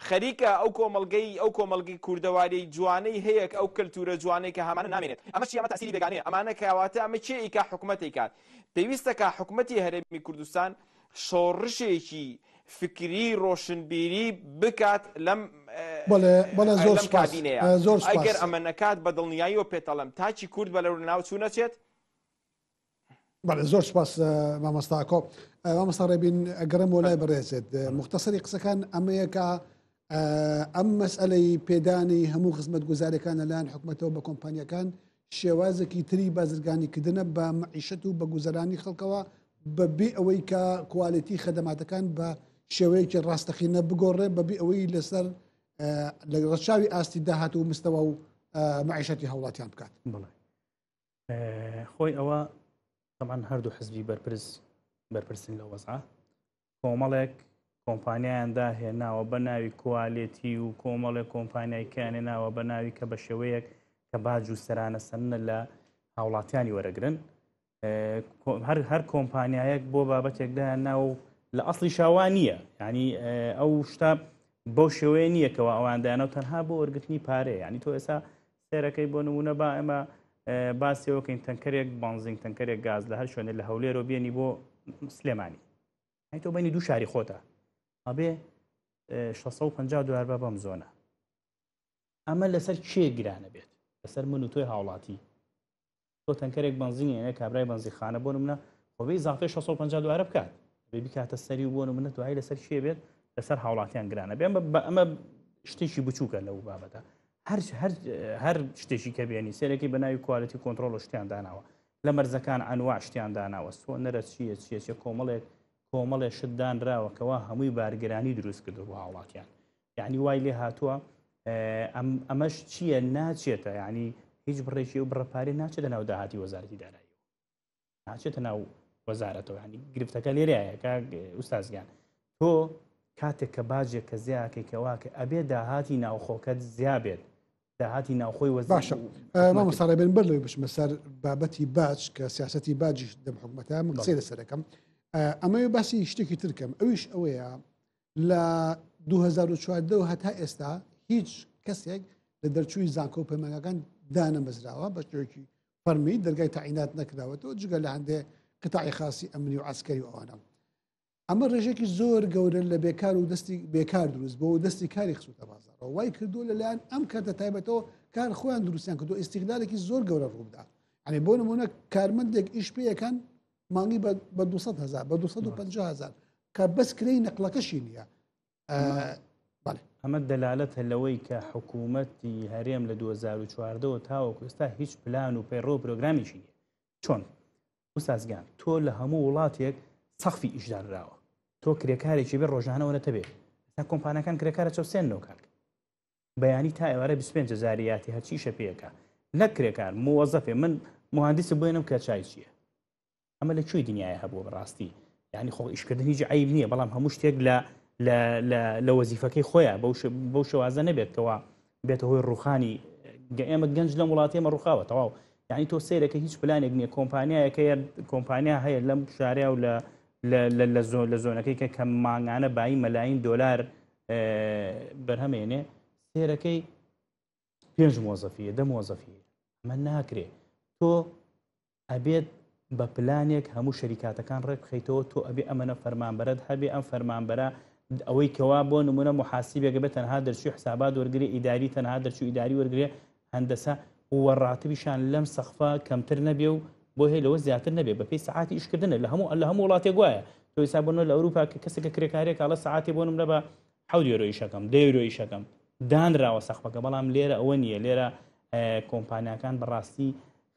Speaker 3: خەریکە ئەو کۆمەڵگەی ئەو کۆمەڵگەی کوردەواریەی جوانەی هەیە کە ئەو کەلتورە جوانەی کە هەمانە نامێنێت ئەمە چیە ئەمە تاسیری بێگانەیە ئەمانە کەواتە ئەمە کێ ئەیکا حکومەت ئەیکات پێویستە کە حکومەتی هەرێمی کوردستان شۆڕشێکی فکری ڕۆشنبیری بکات لەم
Speaker 1: بەڵێ بەڵێ زۆر
Speaker 3: لەم
Speaker 1: سوپاس
Speaker 3: کابینەیە
Speaker 1: زۆر سوپاس
Speaker 3: ئەگەر ئەمە نەکات بە دڵنیاییەوە پێتەڵێم تاکی کورد بە لەو لەناوچوو نەچێت
Speaker 1: بەڵێ زۆر سپاس مامۆستا ئاکۆ مامۆستا ڕێبین ئەگەڕێمەوە لای بەڕێزت مختصری قسەکان ئەمەیە کە ئەم مەسئلەی پێدانی هەموو خزمەتگوزاریەکان لەلایەن حکومەتەوە بە کۆمپانیەکان شێوازێکی تری بازرگانیکردنە بە معیشەت و بە گوزەرانی خەڵکەوە بەبێ ئەوەی کە quality خەدەماتەکان بە شێوەیەکی ڕاستەقینە بگۆڕێ بەبێ ئەوەی لەسەر لە ڕەچاوی ئاستی داهات و مستەوا و معیشەتی هاوڵاتیان بکات.
Speaker 2: بڵێ خۆی ئەوە طبعا هەردوو حزبی بەرپرس بەرپرسن لە وەزعە کۆمەڵێک کۆمپانیایان داهێناوە بە ناوی کوالێتی و کۆمەڵێک کۆمپانیای کەیان ناوە بە ناوی کە بە شێوەیەک کە باج و سەرانە سەندنە لە هاوڵاتیانی وەرەگرن هەر هەر کۆمپانیایەک بۆ بابەتێک دایان ناو لە ئەسڵی شاوا نییە ینی ئەو شتە بەو شێوەیە نییە کەەوە ئەوان دایانەوە تەنها بۆ وەرگرتنی پارەیە ینی تۆ ئێستا سێرەکەی بۆ نمونە با ئێمە باسیەوەکەین تەنکەرێک بانزین تەنکەرێک گاز لە هەر شوێنێ لە هەولێرەوە بێنی بۆ سلێمانی ئەی تۆ بینی دوو شاری خۆتە ئەبێ 650 دلار بە بەم زۆنە ئەمە لەسەر کێ گرانە بێت لەسەر من و تۆی هاوڵاتی تۆ تەنکەرێک بەنزینی ئەنێ کابرای بەنزیخانە بۆ نمونە خۆ بێ ئیزافەی 650 دلارە بکات بێ بیکاتە سەری و بۆ نمونە دوایی لەسەر کێ بێت لەسەر هاوڵاتیان گرانە بێ ئەمە شتێکی بچووکە لەو بابەتە هەر هەر هەر شتێکی کە بێنی سێرەکی بە ناوی quality control شتیان داناوە لە مەرزەکان ئەنوا شتیان داناوە سۆنەرە چییە چیە چیە کۆمەڵێک کۆمەڵێ شت دانراوە کەوا هەمووی بارگرانی دروست کردو بۆ هاوڵاتیان یعنی وای لێ هاتووە ئەمەش چییە ناچێتە یعنی هیچ بڕێکی و بڕە پارێ ناچێتە ناو داهاتی وەزارەتی دارایی ناچێتە ناو وەزارەتەوە ینی گرفتەکە لێرەیە کاک ئوستازگیان تۆ کاتێک کە باجێک کە زیاکەی کەواکە ئەبێ داهاتی ناوخۆکەت زیا بێت داهاتی ناوخۆی وەز
Speaker 1: باشە مامۆستا ڕێبێن بەر لەوەی بچمە سەر بابەتی باج کە سیاسەتی باجیش دەم حکومەتە من قسەی لەسەر دەکەم ئەمەوێ باسی شتێکی ترکەم ئەویش ئەوەیە لە 2014 هەتا ئێستا هیچ کەسێک لە دەرچووی زانکۆ و پەیمانگاکان دانەمەزراوە بە شێوەیەکی فەرمی دەرگای تەعینات نەکراوەتەوە جگە لە هەندێ قطاعی خاصی ئەمنی و عسکەری و ئەوانە ئەمە ڕێژێکی زۆر گەورە لە بێکار و دەستی بێکار دروست بۆ دەستی کاری خسوتە بازاڕەوە وای کردو لەلایەن ئەم کەرتە تایبەتەوە کار خۆیان دروستیان کردو ئیسیغلالێکی زۆر گەورە ڕووبدا ئەنی بۆ نمونە کارمەندێک ئیش پێیەکەن مانگی بە 200 هزار بە 250 هزار کە بەس کرێی نەقلەکەشی نییە
Speaker 2: ئەمە دەلالەتە لەوەی کە حکوومەتی هەرێم لە 2014ەوە تاوەکو ئێستا هیچ پلان و پەیڕەو و پرۆگرامیشی نییە چۆن ئوستازگیان تۆ لە هەموو وڵاتێک سەقفی ئیش دانراوە تۆ کرێکارێکی بێ ڕۆژانەوە نەتەبێ ئێستا کۆمپانیەکان کرێکارە چەوسێنەوە کاک بەیانی تا ئێوارە 25 هزاری یاتی هەرچی ئیشە پێیەکە نەک کرێکار موەزەفێ من مهندسی بۆێنم کە چای چییە ئەمە لە کوێی دنیاە هەبووە بەڕاستی یعنی خۆ ئیشکردن هیچ عیب نییە بەڵام هەموو شتێک لە لە وەزیفەکەی خۆیان بەو شێوازە نەبێت کەوا بێتە هۆی ڕوخانی ئێمە گەنج لەم وڵاتی ئێمە ڕوخاوە تەواو یعنی تۆ سێرەکە هیچ پلانێک نییە کۆمپانیایەکە کۆمپانیا هەیە لەم شارە و لە لە زۆن لە زۆنەکەی کە کە مانگانە بایی مەلاین دۆلار بەرهەمێنێ سێرەکەی پێنج مۆزەفیە دە مۆزەفیە ئەمە ناکرێ تۆ ئەبێت بە پلانێک هەموو شەریکاتەکان ڕێک بخەیتەوە تۆ ئەبێ ئەمەنە فەرمانبەرت هەبێ ئەم فەرمانبەرە ئەوەی کەوا بۆ نمونە محاسیبێک بێت تەنها دەرچووی حسابات وەرگێ ئیداری تەنها دەرچوو ئیداری وەرگێ هەندەسە و ڕاتبیشان لەم سەقفە کەمتر نەبێ و بۆ هەیە لەوە زیاتر نەبێ بەپێی سەعاتی ئیشکردنە لە هەموو لە هەموو وڵاتێک وایە تۆ ئیسا بۆ لە ئەوروپا کە کەسێکە کرێکارێک ئەڵێ سەعاتی بۆ نمرە بە حەوت یۆرۆ ئیشەکەم دە یۆرۆ ئیشەکەم دانراوە سەقفەکە بەڵام لێرە ئەوە نییە لێرە کۆمپانیاکان بەڕاستی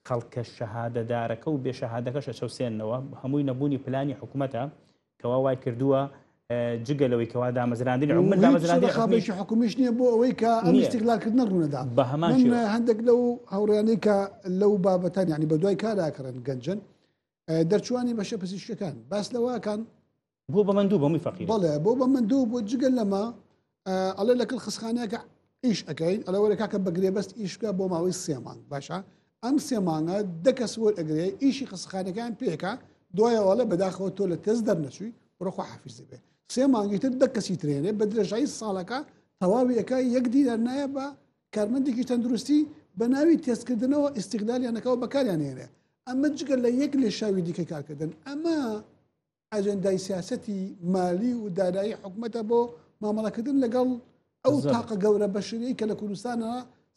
Speaker 2: خەڵکە شەهادەدارەکە و بێ شەهادەکەش ئەچەوسێننەوە، هەمووی نەبوونی پلانی حکومەتە کەوا وای کردووە جگە لەوەی کەوا دامەزراندنی
Speaker 1: من دامەزراندنی حکومیش حکومیش نییە بۆ ئەوەی کە ئەم ئیستیغلالکردنە ڕوونەدا
Speaker 2: بە هەمان شێوە
Speaker 1: هەندێک لەو هاوڕێیانەی کە لەو بابەتان یعنی بە دوای کاراکڕن گەنجن دەرچوانی بەشە پزیشکەکان باس لەوەکان
Speaker 2: بۆ بە مەندوو بەمووی فەقیر
Speaker 1: بەڵێ بۆ بە مەندوو بۆ جگە لەمە ئەڵێ لەکەڵ خسخانەکە ئیش ئەەکەین ئەڵێ وەرە کاکە بە گرێبەست ئیش بکە بۆ ماوەی سێ مانگ باشە ئەم سێ مانگە دە کەس وەر ئەگرێ ئیشی خسخانەکان پێکا دوایەوە ئەڵێ بەداخەوە تۆ لە تێست دەرنەچووی بڕۆ خوا حافیز بێ سێ مانگی تر دە کەسی ترێنێ بە درێژایی ساڵەکە تەواوی ئەکا یەک دینار نایە بە کارمەندێکی تەندروستی بە ناوی تێستکردنەوە ئیستیغلالیانەکەەوە بەکاریان هێنێ ئەمە جگە لە یەک لێشاوی دیکەی کارکردن ئەمە ئەجێندای سیاسەتی مالی و دارایی حکومەتە بۆ مامەڵەکردن لەگەڵ ئەو تاقە گەورە بەشەریەی کە لە کوردستانە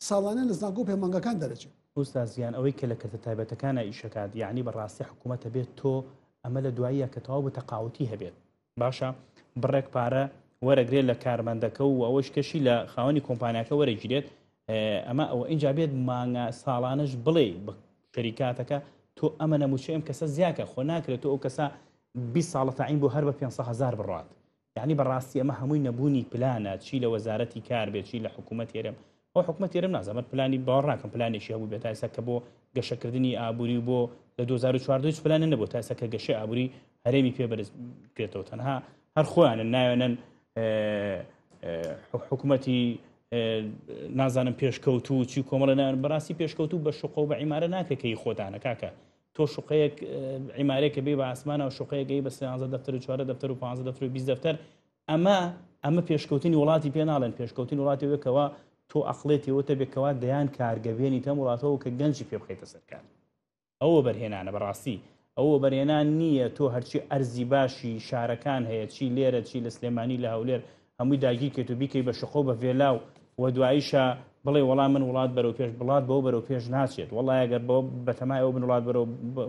Speaker 1: ساڵانە لە زانکۆ و پەیمانگاکان دەرەچێت.
Speaker 2: ئوستاز گیان ئەوەی کە لە کەرتە تایبەتەکانا ئیشەکات یەعنی بە ڕاستی حکومەتە بێت تۆ ئەمە لە دواییە کە تەواو بوو تەقاوتی هەبێت باشە بڕێک پارە وەرەگرێت لە کارمەندەکە و ئەوەش کەشی لە خاوەنی کۆمپانیاکە وەرەگیرێت ئەمە ئەوە ئینجا بێت مانگە ساڵانەش بڵێ بە شەریکاتەکە تۆ ئەمە نەموچە ئەم کەسە زیاکە خۆ ناکرێت تۆ ئەو کەسە 20 ساڵە تەعین بۆ هەر بە 500 هزار بڕات یعنی بەڕاستی ئەمە هەمووی نەبوونی پلانە چی لە وەزارەتی کار بێت چی لە حکوومەت هەرێم ئەو حکوومەت هەرێم نازانم پلانی باوەڕ ناکەم پلانێکی هەبوو بێت تا ئێستا کە بۆ گەشەکردنی ئابووری و بۆ لە 2014 هیچ پلانە نەبوو تا ئێستا کە گەشەی ئابووری هەرێمی پێ بەرز بکرێتەوە تەنها. هەر خۆیانن ناوێنن حکوومەتی نازانم پێشکەوتوو چی کۆمەڵە ناوێن بەڕاستی پێشکەوتوو بە شوقە و بە عیمارە ناکرێت کە ی خۆتانە کاکە تۆ شوقەیەک عیمارێکە بێ بە ئاسمانەوە شوقەیەک بە سیانزە دەفتەر و چوارە دەفتەر و پ دەفتەر و 20 دەفتەر ئەمە ئەمە پێشکەوتنی وڵاتی پێ ناڵێن پێشکەوتنی وڵاتی وەکەوە تۆ ئەقلێتی وتە بێکەوە دەیان کارگە بێنی تەم وڵاتەوە کە گەنجی پێ بخەیتە سەرکار ئەو وەبەرهێنانە بەڕاستی ئەو وەبەرهێنان نییە تۆ هەرچی ئەرزی باشی شارەکان هەیە چی لێرە چی لە سلێمانی لە هەولێر هەمووی داگیرکەیت و بیکەی بە شقە و بە ڤێلا و وە دواییشە بڵێ وەڵا من وڵات بەرەو پێش بڵات بەوە بەرەو پێش ناچێت وەڵا ئەگەر بەوە بەتەمای ئەوە بن وڵات بەرەو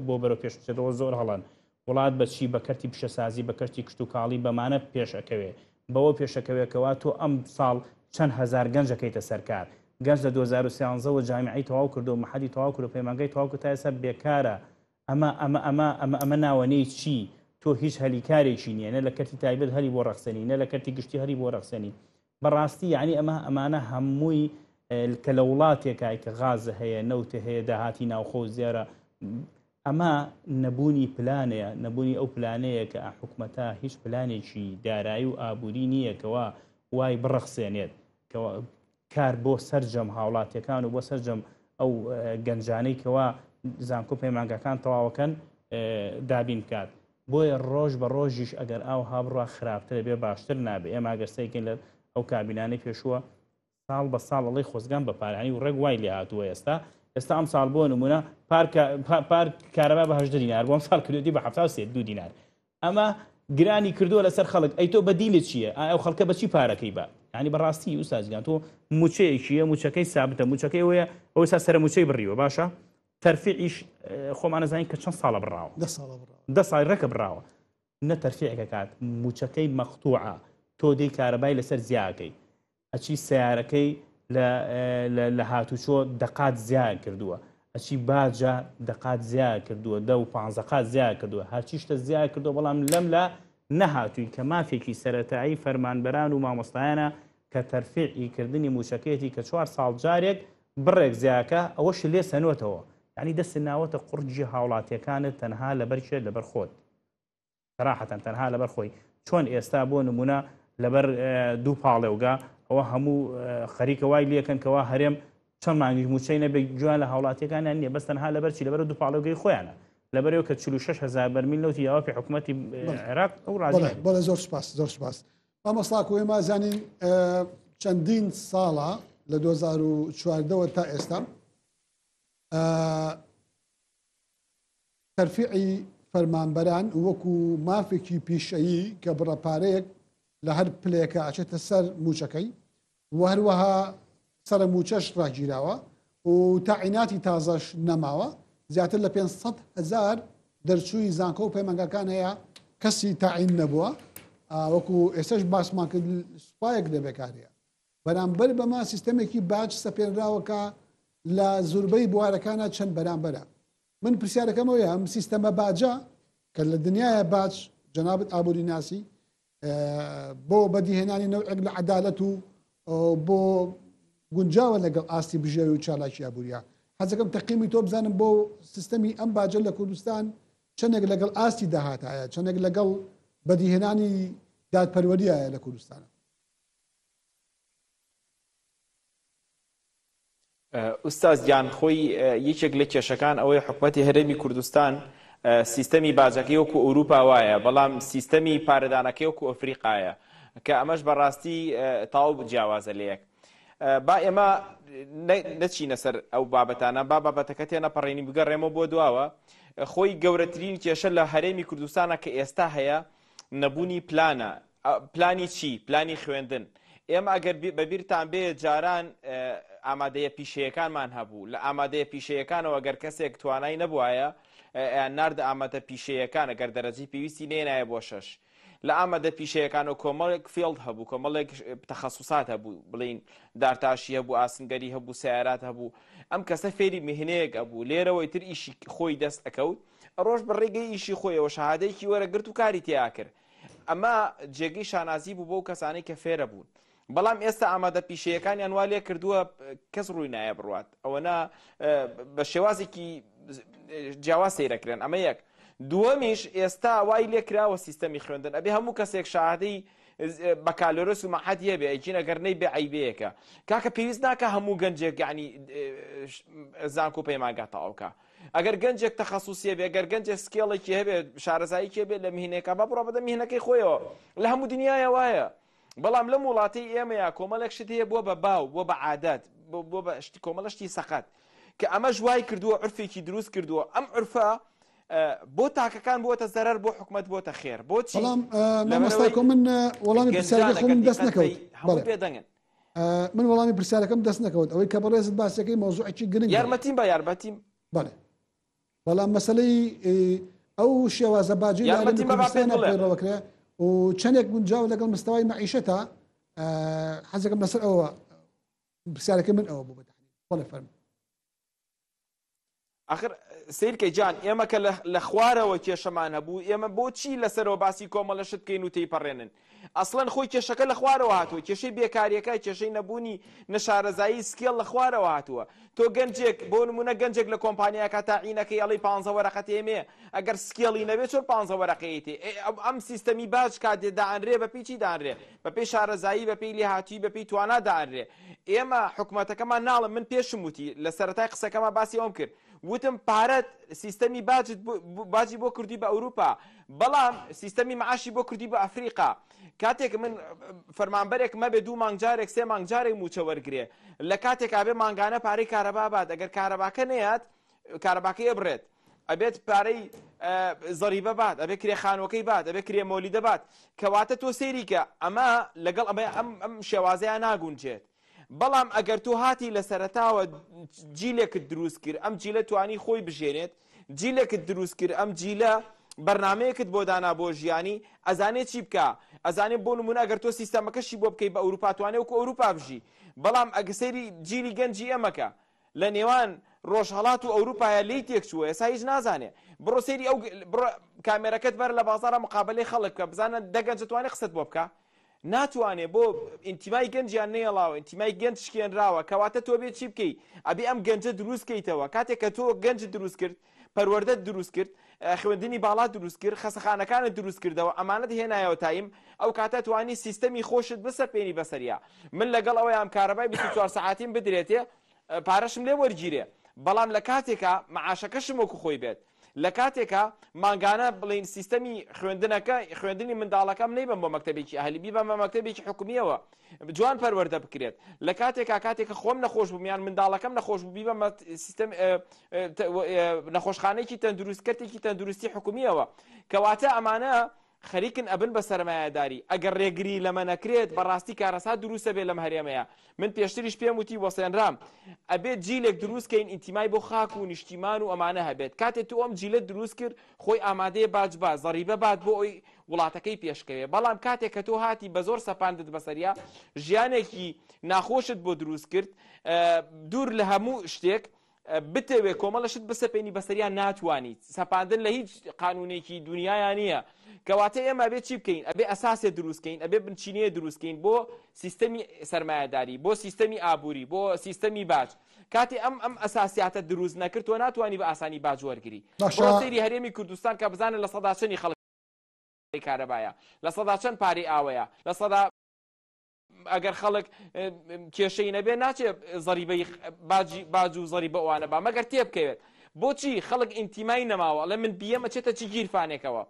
Speaker 2: بۆ بەرەو پێش بچێتەوە زۆر هەڵەن وڵات بە چی بە کەرتی پیشەسازی بە کەرتی کشتوکاڵی بەمانە پێش ئەکەوێ بەوە پێش ئەکەوێ کەوا تۆ ئەم ساڵ چەند هەزار گەنج ئەکەیتە سەر کار گەنج لە 2013 وە جامیعەی تەواو کردو مەحەدی تەواو کردو پەیمانگای تەواو کرد تا ئێستا بێکارە ئەمە ئەمە ئەمە ئەمە ئەمە ناوەنەی چی تۆ هیچ هەلی کارێکی نییە نە لە کەرتی تایبەت هەلی بۆ ڕەخسێنی نە لە کەرتی گشتی هەلی بۆ ڕەخسێنی بەڕاستی یعنی ئەمە ئەمانە هەمووی کە لە وڵاتێکای کە غاز هەیە نەوت هەیە داهاتی ناوخۆ زیارە ئەمە نەبوونی پلانەیە، نەبوونی ئەو پلانەیە کە ئە حکومەتە هیچ پلانێکی دارایی و ئابووری نییە کەوا وای بڕەخسێنێت کەوا کار بۆ سەرجەم هاوڵاتیەکان و بۆ سەرجەم ئەو گەنجانەی کەوا زانکۆ پەیمانگاکان تەواوەکەن دابین بکات. بۆیە ڕۆژ بە ڕۆژیش ئەگەر ئاوها بڕوا خراپترە بێ باشتر نابێ. ئێمە ئەگەر سەیرکەین لە ئەو کابینانەی پێشووە ساڵ بە ساڵ ئەڵێی خۆزگەم بە پارانی و ڕێک وای لێ هاتووە ئێستا ئێستا ئەم ساڵ بۆ نمونە پار پار کارەبا بە هەژدە دینار بۆ ئەم ساڵ کردوێتی بە 73 دوو دینار ئەمە گرانی کردووە لەسەر خەڵک ئەی تۆ بەدیلت چییە ئایا ئەو خەڵکە بەچی پارەکەی بە ینی بەڕاستی ئوستازگان تۆ موچەیەکیە موچەکەی سابتە موچەکەی ئەوەیە ئەو سا سەرە موچەی بڕیوە باشە تەرفیعیش خۆمانەزانین کە چەند ساڵە بڕاوە
Speaker 1: دە ساڵە بڕاوە
Speaker 2: دە ساڵ ڕێکە بڕاوە نە تەرفیعێک ئەکات موچەکەی مەقتوعە تۆ دێی کارەبای لەسەر زیاکەی ئەچی سیارەکەی لە هاتوچۆ دەقات زیا کردووە ئەچی باجە دەقات زیا کردووە دە و پ قات زیا کردووە هەرچی شتە زیا کردووە بەڵام لەم لە نەهاتووی کە مافێکی سەتایی فەرمانبەران و مامۆستایانە کە تەرفیعی کردنی موچەکەیەتی کە چوار ساڵ جارێک بڕێک زیاکە ئەوەش لێ سەنوەتەوە یعنی دەست ناوەتە قوڕگی هاوڵاتیەکانت تەنها لەبەر کێ لەبەر خۆت سەراحەتەن تەنها لەبەر خۆی چۆن ئێستا بۆ نمونە لەبەر دوو پاڵێوگە ئەوە هەموو خەریکە وای لەکەن کەوا هەرێم چەند مانگیش موچەی نەبێ گویان لە هاوڵاتیەکانیان نییە بەس تەنها لەبەر چی لەبەر دوو پاڵێوگەی خۆیانە لەبەرەوە کە 46 هزار بەرمیل نەوتی یاوە پێ حکوومەتی عێراق ئەو ڕازی
Speaker 1: بەڵێ زۆر سپاس زۆر سپاس مامۆستا کو ئێمە زانین چەندین ساڵە لە 2014ەوە تا ئێستا تەرفیعی فەرمانبەران وەکو مافێکی پیشەیی کە بڕە پارەیەک لە هەر پلەیەکە ئەچێتە سەر مووچەکەی و هەروەها سەرە مووچەش ڕاگیراوە و تاعیناتی تازەش نەماوە زیاتر لە 500 هەزار دەرچووی زانکۆ و پەیمانگاکان هەیە کەسی تاعین نەبووە وەکو ئێستاش باسمان کرد سوپایەک لە بێکاریە بەرامبەر بەمە سیستەمێکی باج سەپێنراوە کە لە زوربەی بوارەکانە چەند بەرامبەرە. من پرسیارەکەم ئەوەیە ئەم سیستەمە باجە کە لە دنیاە باج جەنابت ئابووری ناسی بۆ بەدیهێنانی نەوعێک لە عەدالەت و بۆ گونجاوە لەگەڵ ئاستی بژێوی و چالاکی ئابووریە حەزەکەم تەقیمی تۆ بزانم بۆ سیستەمی ئەم باجە لە کوردستان چەندێک لەگەڵ ئاستی داهاتایە چەندێک لەگەڵ بەدیهێنانی دادپەروەریایە لە کوردستانە
Speaker 3: ئوستاز گیان خۆی یەکێک لە کێشەکان ئەوەیە حکومەتی هەرێمی کوردستان سیستەمی باجەکەی وەکو ئەوروپا وایە بەڵام سیستەمی پارەدانەکەی وەکو ئەفریقایە کە ئەمەش بەڕاستی تەواو جیاوازە لەیەک با ئێمە نەچینە سەر ئەو بابەتانە با بابەتەکە تێنەپەڕێنی بگەڕێمەوە بۆ دواوە خۆی گەورەترین کێشە لە هەرێمی کوردستانە کە ئێستا هەیە نەبوونی پلانە پلانی چی؟ پلانی خوێندن. ئێمە ئەگەر بە بیرتان بێ جاران ئامادەیە پیشەیەکانمان هەبوو. لە ئامادەیە پیشەیەکانەوە گەر کەسێک توانای نەبوایە ئەیان ناردە ئامادە پیشەیەکان ئەگەر دەرەجەی پێویستی نەیەنایە بۆ شەش. لە ئامادە پیشەیەکانەوە کۆمەڵێک field هەبوو، کۆمەڵێک تەخەسوسات هەبوو، بڵێین دارتاشی هەبوو، ئاسنگەری هەبوو، سەیارات هەبوو. ئەم کەسە فێری میهنەیەک ئەبوو، لێرەوە ئیتر ئیشی خۆی دەست ئەکەوت، ڕۆژ بە ڕێگەی ئیشی خۆیەوە شەهادەیەکی وەرەگرت و کاری تیا کرد. ئەمە جێگەی شانازی بوو بەو کەسانەی کە فێرە بوون. بەڵام ئێستا ئامادە پیشەیەکانیان وا لێ کردووە کەس ڕووی نایە بڕوات. ئەوەنە بە شێوازێکی جیاواز سەیرەکرێن. ئەمە یەک. دووەمیش ئێستا وای لێ کراوە سیستەمی خوێندن ئەبێ هەموو کەسێک شەهادەی بەکالۆرۆس و مەعهەدی هەبێ ئەیچین ئەگەر نەیبێ عەیبەیەکە کاکە پێویست ناکا هەموو گەنجێک یعنی زانکۆ پەیمانگا تەواو کا. ئەگەر گەنجێک تەخەسوسی هەبێ گەر گەنجێک skill ێکی هەبێ شارەزاییکی هەبێ لە مهینەکە با بڕوا بەدەم میهنەکەی خۆیەوە لە هەموو دنیاە وایە بەڵام لەم وڵاتەی ئێمەیە کۆمەڵێک شت هەیە بووە بە باو بووە بە عادەت بووە بە شتی کۆمەڵە شتی سەقەت کە ئەمەش وای کردووە عرفێکی دروست کردووە ئەم عرفە بۆ تاکەکان بووەتە زەرەر بۆ حکومەت بۆتە خێر بۆچی
Speaker 1: بەڵام مامۆستا کۆ من وەڵامی پرسیارەکەی خۆم دەست نەکەوت
Speaker 3: هەموو بێدەنگن.
Speaker 1: من وەڵامی پرسیارەکەم دەست نەکەوت ئەوەی کە بەڕێزت باسەکەی مەوزوعێکی گرنگ
Speaker 3: یارمەتیم بە یارمەتیم
Speaker 1: بەڵێ بەڵام مەسلەی ئەو شێوازە باجی پەیڕەوەکرێ و چەندێک گونجاو لەگەڵ مستەوای مەعیشەتە حەزەکەم لەسەر ئەوە پرسیارەکە من ئەوە بوو بەتەحدید بەڵێ فەرموو.
Speaker 3: ئاخر سەیرکە گیان ئێمە کە لە خوارەوە کێشەمان هەبوو ئێمە بۆچی لەسەرەوە باسی کۆمەڵە شت بکەین و تێیپەڕێنن ئەسڵەن خۆی کێشەکە لە خوارەوە هاتووە کێشەی بێکاریەکە کێشەی نەبوونی نەشارەزایی skill لە خوارەوە هاتووە تۆ گەنجێک بۆ نمونە گەنجێک لە کۆمپانیاکە تاعینەکەی ئەڵی پ وەرەقەت ئێمێ ئەگەر skill ی نەبێت چۆن پ وەرەقەیەتی ئەم سیستەمی باج کاتێ دائەنرێ بە پێی چی دانرێ بەپێی شارەزایی بەپێی لێهاتووی بەپێی توانا دائەنرێ ئێمە حکومەتەکەمان ناڵم من پێشم وتی لە سەرەتای قسەکەما باسی ئەوم کرد وتم پارەت سیستەمی باجت باجی بۆ کردی بە ئەوروپا بەڵام سیستەمی معاشی بۆ کردی بە ئەفریقا کاتێک من فەرمانبەرێک مەبێ دوو مانگ جارێک سێ مانگ جارێک موچە وەرگێ لە کاتێک ئابێ مانگانە پارەی کارەبا بات ئەگەر کارەباکە نەیات کارەباکەی ئەبڕێت ئەبێت پارەی زەریبە بات ئەبێ کرێ خانوەکەی بات ئەبێ کرێ مۆلیدە بات کەواتە تۆ سەیری کە ئەمە لەگەڵ ئەمە ئەم ئەم شێوازەیە ناگونجێت بەڵام ئەگەر تۆ هاتی لە سەرەتاوە جیلێکت دروست کرد ئەم جیلە توانی خۆی بژێنێت جیلێکت دروست کرد ئەم جیلە بەرنمەیەکت بۆ دانا بۆ ژیانی ئەزانێ چی بکە ئەزانێ بۆ نمونە ئەگەر تۆ سیستەمەکەشی بۆ بکەی بە ئەوروپا توانێ وەکو ئەوروپا بژی بەڵام ئەگە سەیری جیلی گەنجی ئێمەکە لە نێوان ڕۆژهەڵات و ئەوروپایە لێی تێکچووە ئێستا هیچ نازانێ بڕۆ سەیری ئەو بڕۆ کامێرەکەت بەر لە بازاڕە مقابەلەی خەڵک بکە بزانە دە گەنج دەتوانێ قسەت بۆ بکا ناتوانێ بۆ ئینتیمای گەنجیان نەیەڵاوە ئینتیمای گەنج شکێنراوە کەواتە تۆ بێ چی بکەی ئەبێ ئەم گەنجە دروست کەیتەوە کاتێک کە تۆ گەنج دروست کرد پەروەردەت دروست کرد، خوێندنی باڵات دروست کرد، خەسەخانەکانت دروست کردەوە، ئەمانەت هێنایەوە تایم، ئەو کاتە توانی سیستەمی خۆشت بسەپێنی بەسەریا. من لەگەڵ ئەوەیام کارەبای 24 سەعاتیم بدرێتێ، پارەشم لێ وەرگیرێ، بەڵام لە کاتێکا مەعاشەکەشم وەکو خۆی بێت. لە کاتێکا مانگانە بڵێین سیستەمی خوێندنەکە، خوێندنی منداڵەکەم نەیبەم بۆ مەکتەبێکی ئەهلی، بیبەم بە مەکتەبێکی حکومییەوە، جوان پەروەردە بکرێت. لە کاتێکا کاتێک کە خۆم نەخۆش بووم یان منداڵەکەم نەخۆش بوو بیبەمە سیستەم نەخۆشخانەیەکی تەندروست کەرتێکی تەندروستی حکومیەوە کەواتە ئەمانە خەریکن ئەبن بە سەرمایەداری ئەگەر ڕێگری لەمە نەکرێت بەڕاستی کارەسات دروستە بێ لەم هەرێمەیە من پێشتریش پێم وتی وەسێنرام ئەبێت جیلێک دروست کەین ئینتیمای بۆ خاک و نیشتیمان و ئەمانە هەبێت کاتێ تو ئەم جیلە دروست کرد خۆی ئامادەیە باج با زەریبە بات بۆ ئەوی وڵاتەکەی پێشکەوێ بەڵام کاتێک کە تۆ هاتی بە زۆر سەپاندت بەسەریا ژیانێکی ناخۆشت بۆ دروست کرد دوور لە هەموو شتێک بتەوێ کۆمەڵە شت بسەپێنی بەسەریان ناتوانیت سەپاندن لە هیچ قانونێکی دنیایا نییە کەواتە ئێمە ئەبێ چی بکەین ئەبێ ئەساسێ دروستکەین ئەبێ بنچینەیە دروستکەین بۆ سیستەمی سەرمایەداری بۆ سیستەمی ئابووری بۆ سیستەمی باج کاتێ ئەم ئەم ئەساسیاتە دروست نەکرد تۆ ناتوانانی بە ئاسانی باج وەرگری باشە سەیری هەرێمی کوردستان کە بزانە لە سەدا چەنی خەڵک کارەبایە لە سەدا چەند پارەی ئاوەیە لە سەدا ئەگەر خەڵک کێشەی نەبێ ناچێ زەریبەی باجی باج و زەریبە ئەوانە با مەگەر تێبکەوێت بۆچی خەڵک ئینتیمای نەماوە ئەڵێ من بیەم ئەچێتە چی گیرفانێکەوە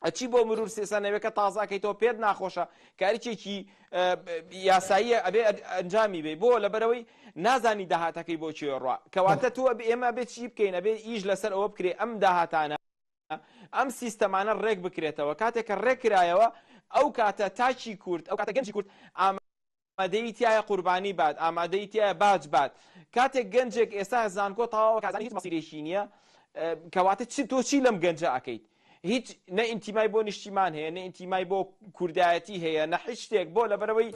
Speaker 3: ئەچی بۆ مرور سێسانەوەکە تازاکەیتەوە پێت ناخۆشە کارێکی یاساییە ئەبێ ئەنجامی بێ بۆ لەبەرەوەی نازانی داهاتەکەی بۆ کوێ ڕوا کەواتە تۆ ئێمە بێ چی بکەین ئەبێ ئیش لەسەر ئەوە بکرێ ئەم داهاتانە ئەم سیستەمانە ڕێک بکرێتەوە، کاتێک کە ڕێک کرایەوە ئەو کاتە تاکی کورد، ئەو کاتە گەنجی کورد ئامادەیی تیایە قوربانی بات، ئامادەیی تیایە باج بات. کاتێک گەنجێک ئێستا زانکۆ تەواوە کازانی هیچ مەسیرێکی نییە، کەواتە چ تۆ چی لەم گەنجە ئەکەیت؟ هیچ نە ئینتیمای بۆ نیشتیمان هەیە، نە ئینتیمای بۆ کوردایەتی هەیە، نە هیچ شتێک بۆ لەبەرەوەی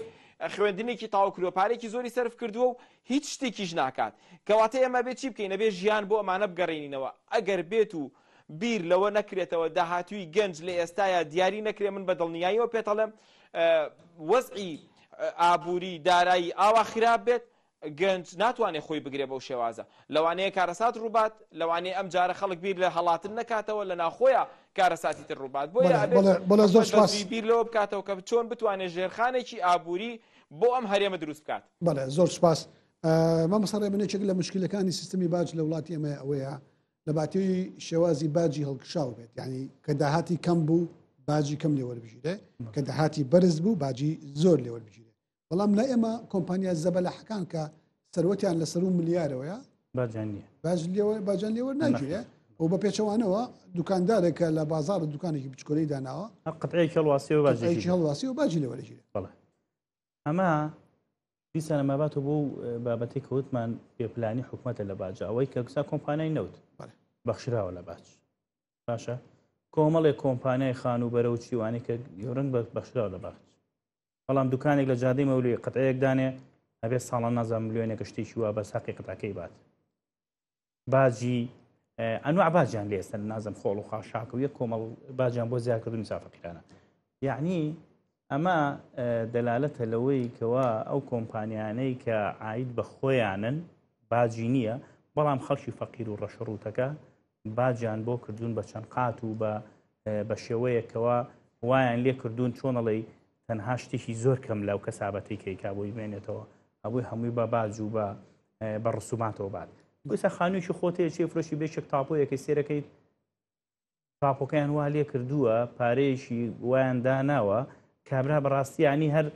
Speaker 3: خوێندنێکی تەواو کردووە، پارێکی زۆری سەرف کردووە و هیچ شتێکیش ناکات. کەواتە ئێمە ئەبێ چی بکەین؟ ئەبێ ژیان بۆ ئەمانە بگەڕێنینەوە. ئەگەر بێت و بیر لەوە نەکرێتەوە داهاتووی گەنج لە ئێستایا دیاری نەکرێ من بە دڵنیاییەوە پێت ئەڵێم وەزعی ئابووری دارایی ئاوا خراپ بێت. گەنج ناتوانێت خۆی بگرێ بەو شێوازە. لەوانەیە کارەسات ڕووبات، لەوانەیە ئەم جارە خەڵک بیر لە هەڵاتن نەکاتەوە، لە ناوخۆیا کارەساتی تر ڕووبات. بۆیە ئەبێت حکومەت بە زووی بیر لەوە بکاتەوە کە چۆن بتوانێت ژێرخانێکی ئابووری بۆ ئەم هەرێمە دروست بکات.
Speaker 1: بەڵێ زۆر سوپاس. مامۆستا ڕێبن یەکێک لە مشکلەکانی سیستمی باج لە وڵاتی ئێمە ئەوەیە لە باتی شێوازی باجی هەڵکشاو بێت یعنی کە داهاتی کەم بوو باجی کەم لێوەربگیرێ کە داهاتی بەرز بوو باجی زۆر لێوەربگیرێ بەڵام لای ئێمە کۆمپانیا زەبەلاحەکان کە سەروەتیان لە سەرو ملیارەوەیە
Speaker 2: باجیان نییە
Speaker 1: باج لێوە باجیان لێوە ناگیرێ و بە پێچەوانەوە دوکاندارێک کە لە بازاڕ دوکانێکی بچکۆلەی داناوە
Speaker 2: هەر قطعەیەکی هەڵواسیەوە باجێکی
Speaker 1: قطعەیەکی هەڵواسی و باجی لێوە دەگیرێ
Speaker 2: بەڵێ ئەمە دیسان ئەمە باتەوە بۆ بابەتێک کە وتمان بێپلانی حکومەتە لە باجە ئەوەی کە گوسا کۆمپانیای نەوت
Speaker 1: بەڵێ.
Speaker 2: بەخشراوە لە باج باشە کۆمەڵێک کۆمپانیای خانووبەرە و چیوانی کە گەورەن بەخشراوە لە باج بەڵام دوکانێک لە جادەی مەولوی قەتعەیەک دانێ ئەبێ ساڵان نازانم ملیۆنێکە شتێکی وا بەس هەقی قەتعەکەی بات باجی ئەنواع باجیان لێ ئێستا نازم خۆڵ و خاشاک و یەک کۆمەڵ باجیان بۆ زیادکردنی سافەقیرانە یعنی ئەمە دەلالەتە لەوەی کەوا ئەو کۆمپانیانەی کە عاید بە خۆیانن باجی نییە بەڵام خەڵکی فەقیر و ڕەشڕوتەکە باجیان بۆ کردوون بە چەند قات و بە بە شێوەیەک کەوا وایان لێ کردوون چۆن ئەڵێی تەنها شتێکی زۆر کەم لەو کەسابەتەی کەیکا بۆی بمێنێتەوە ئەبووی هەمووی بە باج و بە بە ڕسوماتەوە بات بۆیسا خانوویەکی خۆت هەیە چێ فرۆشی بێشێک تاپۆیەکەی سێرەکەیت تاپۆکەیان وا لێ کردووە پارەیەکی وایان داناوە کابرا بەڕاستی ینی هەر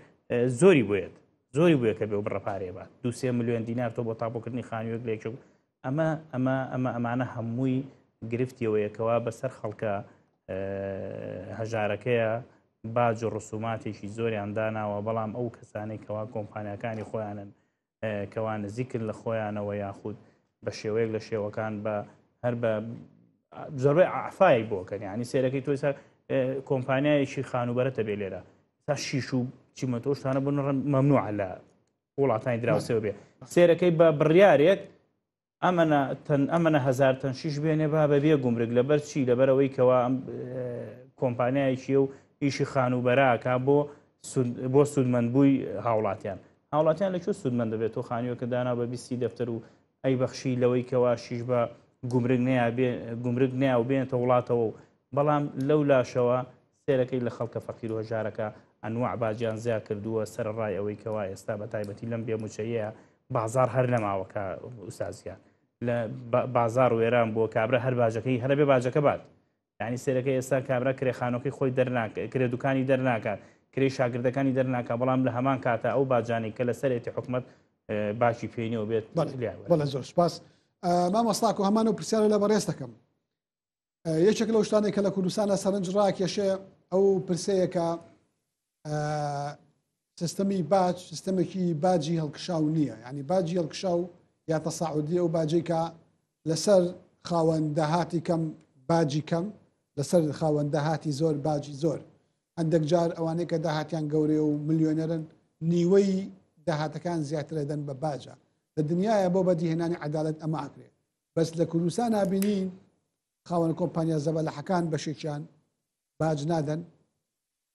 Speaker 2: زۆری بێت زۆری بووە کە بێ و بڕە پارەیە بات دوسێ ملیۆن دینار تۆ بۆ تاپۆکردنی خانوویەک لێکێک ئەمە ئەمە ئەمە ئەمانە هەمووی گرفتی ئەوەیە کەوا بەسەر خەڵکە هەژارەکەیە باج و ڕسوماتێکی زۆریان داناوە بەڵام ئەو کەسانەی کەوا کۆمپانیاکانی خۆیانن کەوا نزیکن لە خۆیانەوە یاخود بە شێوەیەک لە شێوەکان بە هەر بە زۆربەی ئافای بۆکەن ینی سێرەکەی تۆی سەر کۆمپانیایەکی خانوبەرەتە بێ لێرە تا شیش و چیمەتۆ شتانە بن مەمنوعە لە وڵاتانی دراوسێوە بێ سێرەکەی بە بڕیارێک ئەمەە تەن ئەمەە هزار تەن شیش بێنێ با بە بێ گومرگ لەبەر چی لەبەرەوەی کەوا ئەم کۆمپانیایەکی و ئیشی خانووبەراکە بۆ بۆ سوودمەندبووی هاوڵاتیان هاوڵاتیان لە کوێ سوودمەند دەبێت تۆ خانووەکە دانا بە بیستی دەفتەر و ئەی بەخشی لەوەی کەوا شیش بە گومرگ نیا گومرگ نیا و بێنێتە وڵاتەوە و بەڵام لەو لاشەوە سێرەکەی لە خەڵکە فەقیر و هەژارەکە ئەنواع باجیان زیا کردووە سەرەڕای ئەوەی کەوا ئێستا بە تایبەتی لەم بێ موچەیەیە بازاڕ هەر نەماوە کە ئوستاز گیان لە بازاڕ وێران بووە کابرا هەر باجەکەی هەرە بێ باجەکە بات یعنی سێرەکە ئێستا کابرا کرێخانۆکەی خۆی دەرناکە کرێ دوکانی دەرناکات کرێ شاگردەکانی دەرناکە بەڵام لە هەمان کاتە ئەو باجانەی کە لەسەرێتی حکومت باکی پێینەوە بێت
Speaker 1: بەڵێ زۆر سپاس مامۆستاکو هەمان و پرسیارە لە بەڕێز دەکەم یەکێک لەو شتانەی کە لە کوردستانە سەرنج ڕاکێشێ ئەو پرسەیە کە سیستەمی باج سیستەمێکی باجی هەڵکشاو نییە ینی باجی هەڵکشاو یا تەساعودی ئەو باجەی کە لەسەر خاوەن داهاتی کەم باجی کەم لەسەر خاوەن داهاتی زۆر باجی زۆر هەندێک جار ئەوانەی کە داهاتیان گەورەیە و ملیۆنەرن نیوەی داهاتەکان زیاتر دەن بە باجە لە دنیاە بۆ بەدیهێنانی عدالت ئەمە ئاکرێ بەس لە کوردستان نابینین خاوەن کۆمپانیا زەبەلەحەکان بەشێکیان باج نادەن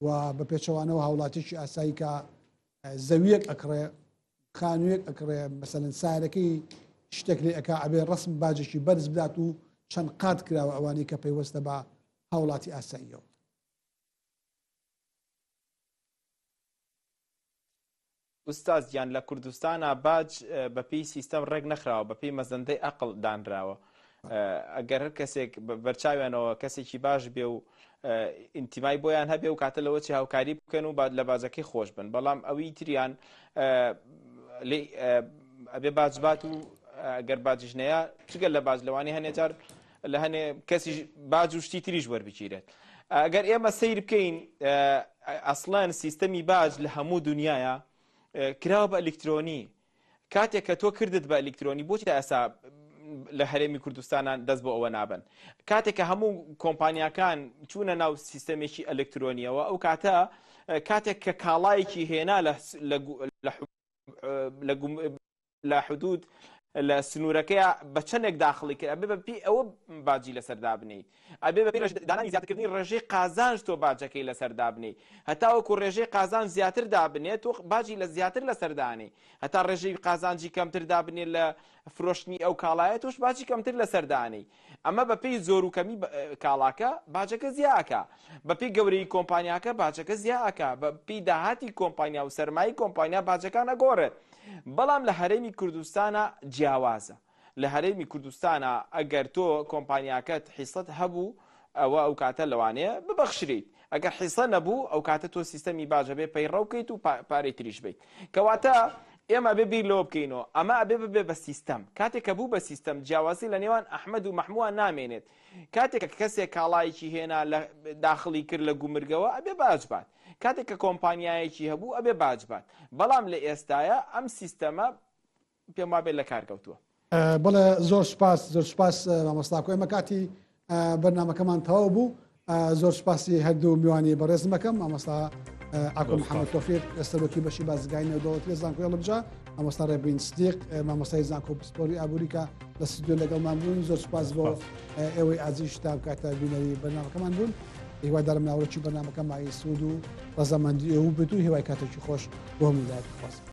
Speaker 1: و بە پێچەوانەوە هاوڵاتیکی ئاسایی کە زەویەک ئەکڕێ خانوویەک ئەکڕێ مەسەلەن سارەکەی شتێک لێ ئەک ئەبێ ڕسم باجێکی بەرز بدات و چەند قات کراوە ئەوانەی کە پەیوەستە بە هاوڵاتی ئاساییەوە.
Speaker 3: ئوستاز گیان لە کوردستانا باج بەپێی سیستەم ڕێک نەخراوە بەپێی مەزەندەی ئەقڵ دانراوە ئەگەر هەر کەسێک بەرچاویانەوە کەسێکی باش بێ و ئینتیمای بۆیان هەبێ و کاتە لەوە چی هاوکاری بکەن و لە باجەکەی خۆش بن بەڵام ئەوی تریان ئەبێ باج بات و گەر باجیش نەیە جگە لە باج لەوانی هەنێ جار لە هەنێ کەسیش باج و شتی تریش وەربگیرێت ئەگەر ئێمە سەیر بکەین ئەسڵەن سیستەمی باج لە هەموو دنیاە کراوە بە ئەلیکترۆنی کاتێک کە تۆ کردت بە ئەلیکترۆنی بۆچی تا ئێستا لە هەرێمی کوردستانان دەست بۆ ئەوە نابن کاتێک کە هەموو کۆمپانیاکان چوونە ناو سیستەمێکی ئەلکترۆنیەوە ئەو کاتە کاتێک کە کاڵایەکی هێنا لە لە حدود. لە سنوورەکەیا بە چەندێک داخڵی کرد ئەبێ بە پێی ئەوە باجی لەسەر دابنێیت ئەبێ بە پێی دانانی زیادکردنی ڕێژەی قازانج تۆ باجەکەی لەسەر دابنێی هەتاوەکو ڕێژەی قازانج زیاتر دابنێ تۆ باجی لە زیاتر لەسەر دانێی هەتا ڕێژەی قازانجی کەمتر دابنێ لە فرۆشتنی ئەو کاڵایە تۆش باجی کەمتر لەسەر دانێی ئەمە بەپێی زۆر و کەمی کاڵاکە باجەکە زیا ئەکا، بەپێی گەورەیی کۆمپانیاکە باجەکە زیا ئەکا، بەپێی داهاتی کۆمپانیا و سەرمایەی کۆمپانیا باجەکان ئەگۆڕێت. بەڵام لە هەرێمی کوردستانا جیاوازە. لە هەرێمی کوردستانا ئەگەر تۆ کۆمپانیاکەت حیسەت هەبوو ئەوە ئەو کاتە لەوانەیە ببەخشرێیت. ئەگەر حیسە نەبوو ئەو کاتە تۆ سیستەمی باج ئەبێ پەیڕەو کەیت و پارەی تریش بەیت. کەواتە ئێمە ئەبێ بیر لەوە بکەینەوە ئەمە ئەبێ ببێ بە سیستەم. کاتێک کە بوو بە سیستەم جیاوازی لە نێوان ئەحمەد و مەحمووان نامێنێت. کاتێک کە کەسێک کاڵایەکی هێنا لە داخڵی کرد لە گومرگەوە ئەبێ باج بات. کاتێک کە کۆمپانیایەکی هەبوو ئەبێ باج بات. بەڵام لە ئێستایا ئەم سیستەمە پێم وابێت لە کار کەوتووە.
Speaker 1: بەڵێ زۆر سوپاس زۆر سوپاس مامۆستا ئاکۆ ئێمە کاتی بەرنامەکەمان تەواو بوو زۆر سوپاسی هەردوو میوانی بەڕێزم ئەکەم مامۆستا ئاکۆ محەممەد تۆفیق سەرۆکی بەشی بازرگانی نێودەوڵەتی لە زانکۆی هەڵەبجە مامۆستا ڕێبین سدیق مامۆستای زانکۆ پسپۆری ئابووریکە لە ستودیۆ لەگەڵمان بوون زۆر سوپاس بۆ ئێوەی ئازیز تا بکاتە بینەری بەرنامەکەمان بوون هیوادارم ناوەرۆکی بەرنامەکە مایەی سوود و ڕەزامەندی ئێوە بێت و هیوای کاتێکی خۆش بۆ هەموو لایەک بخوازم.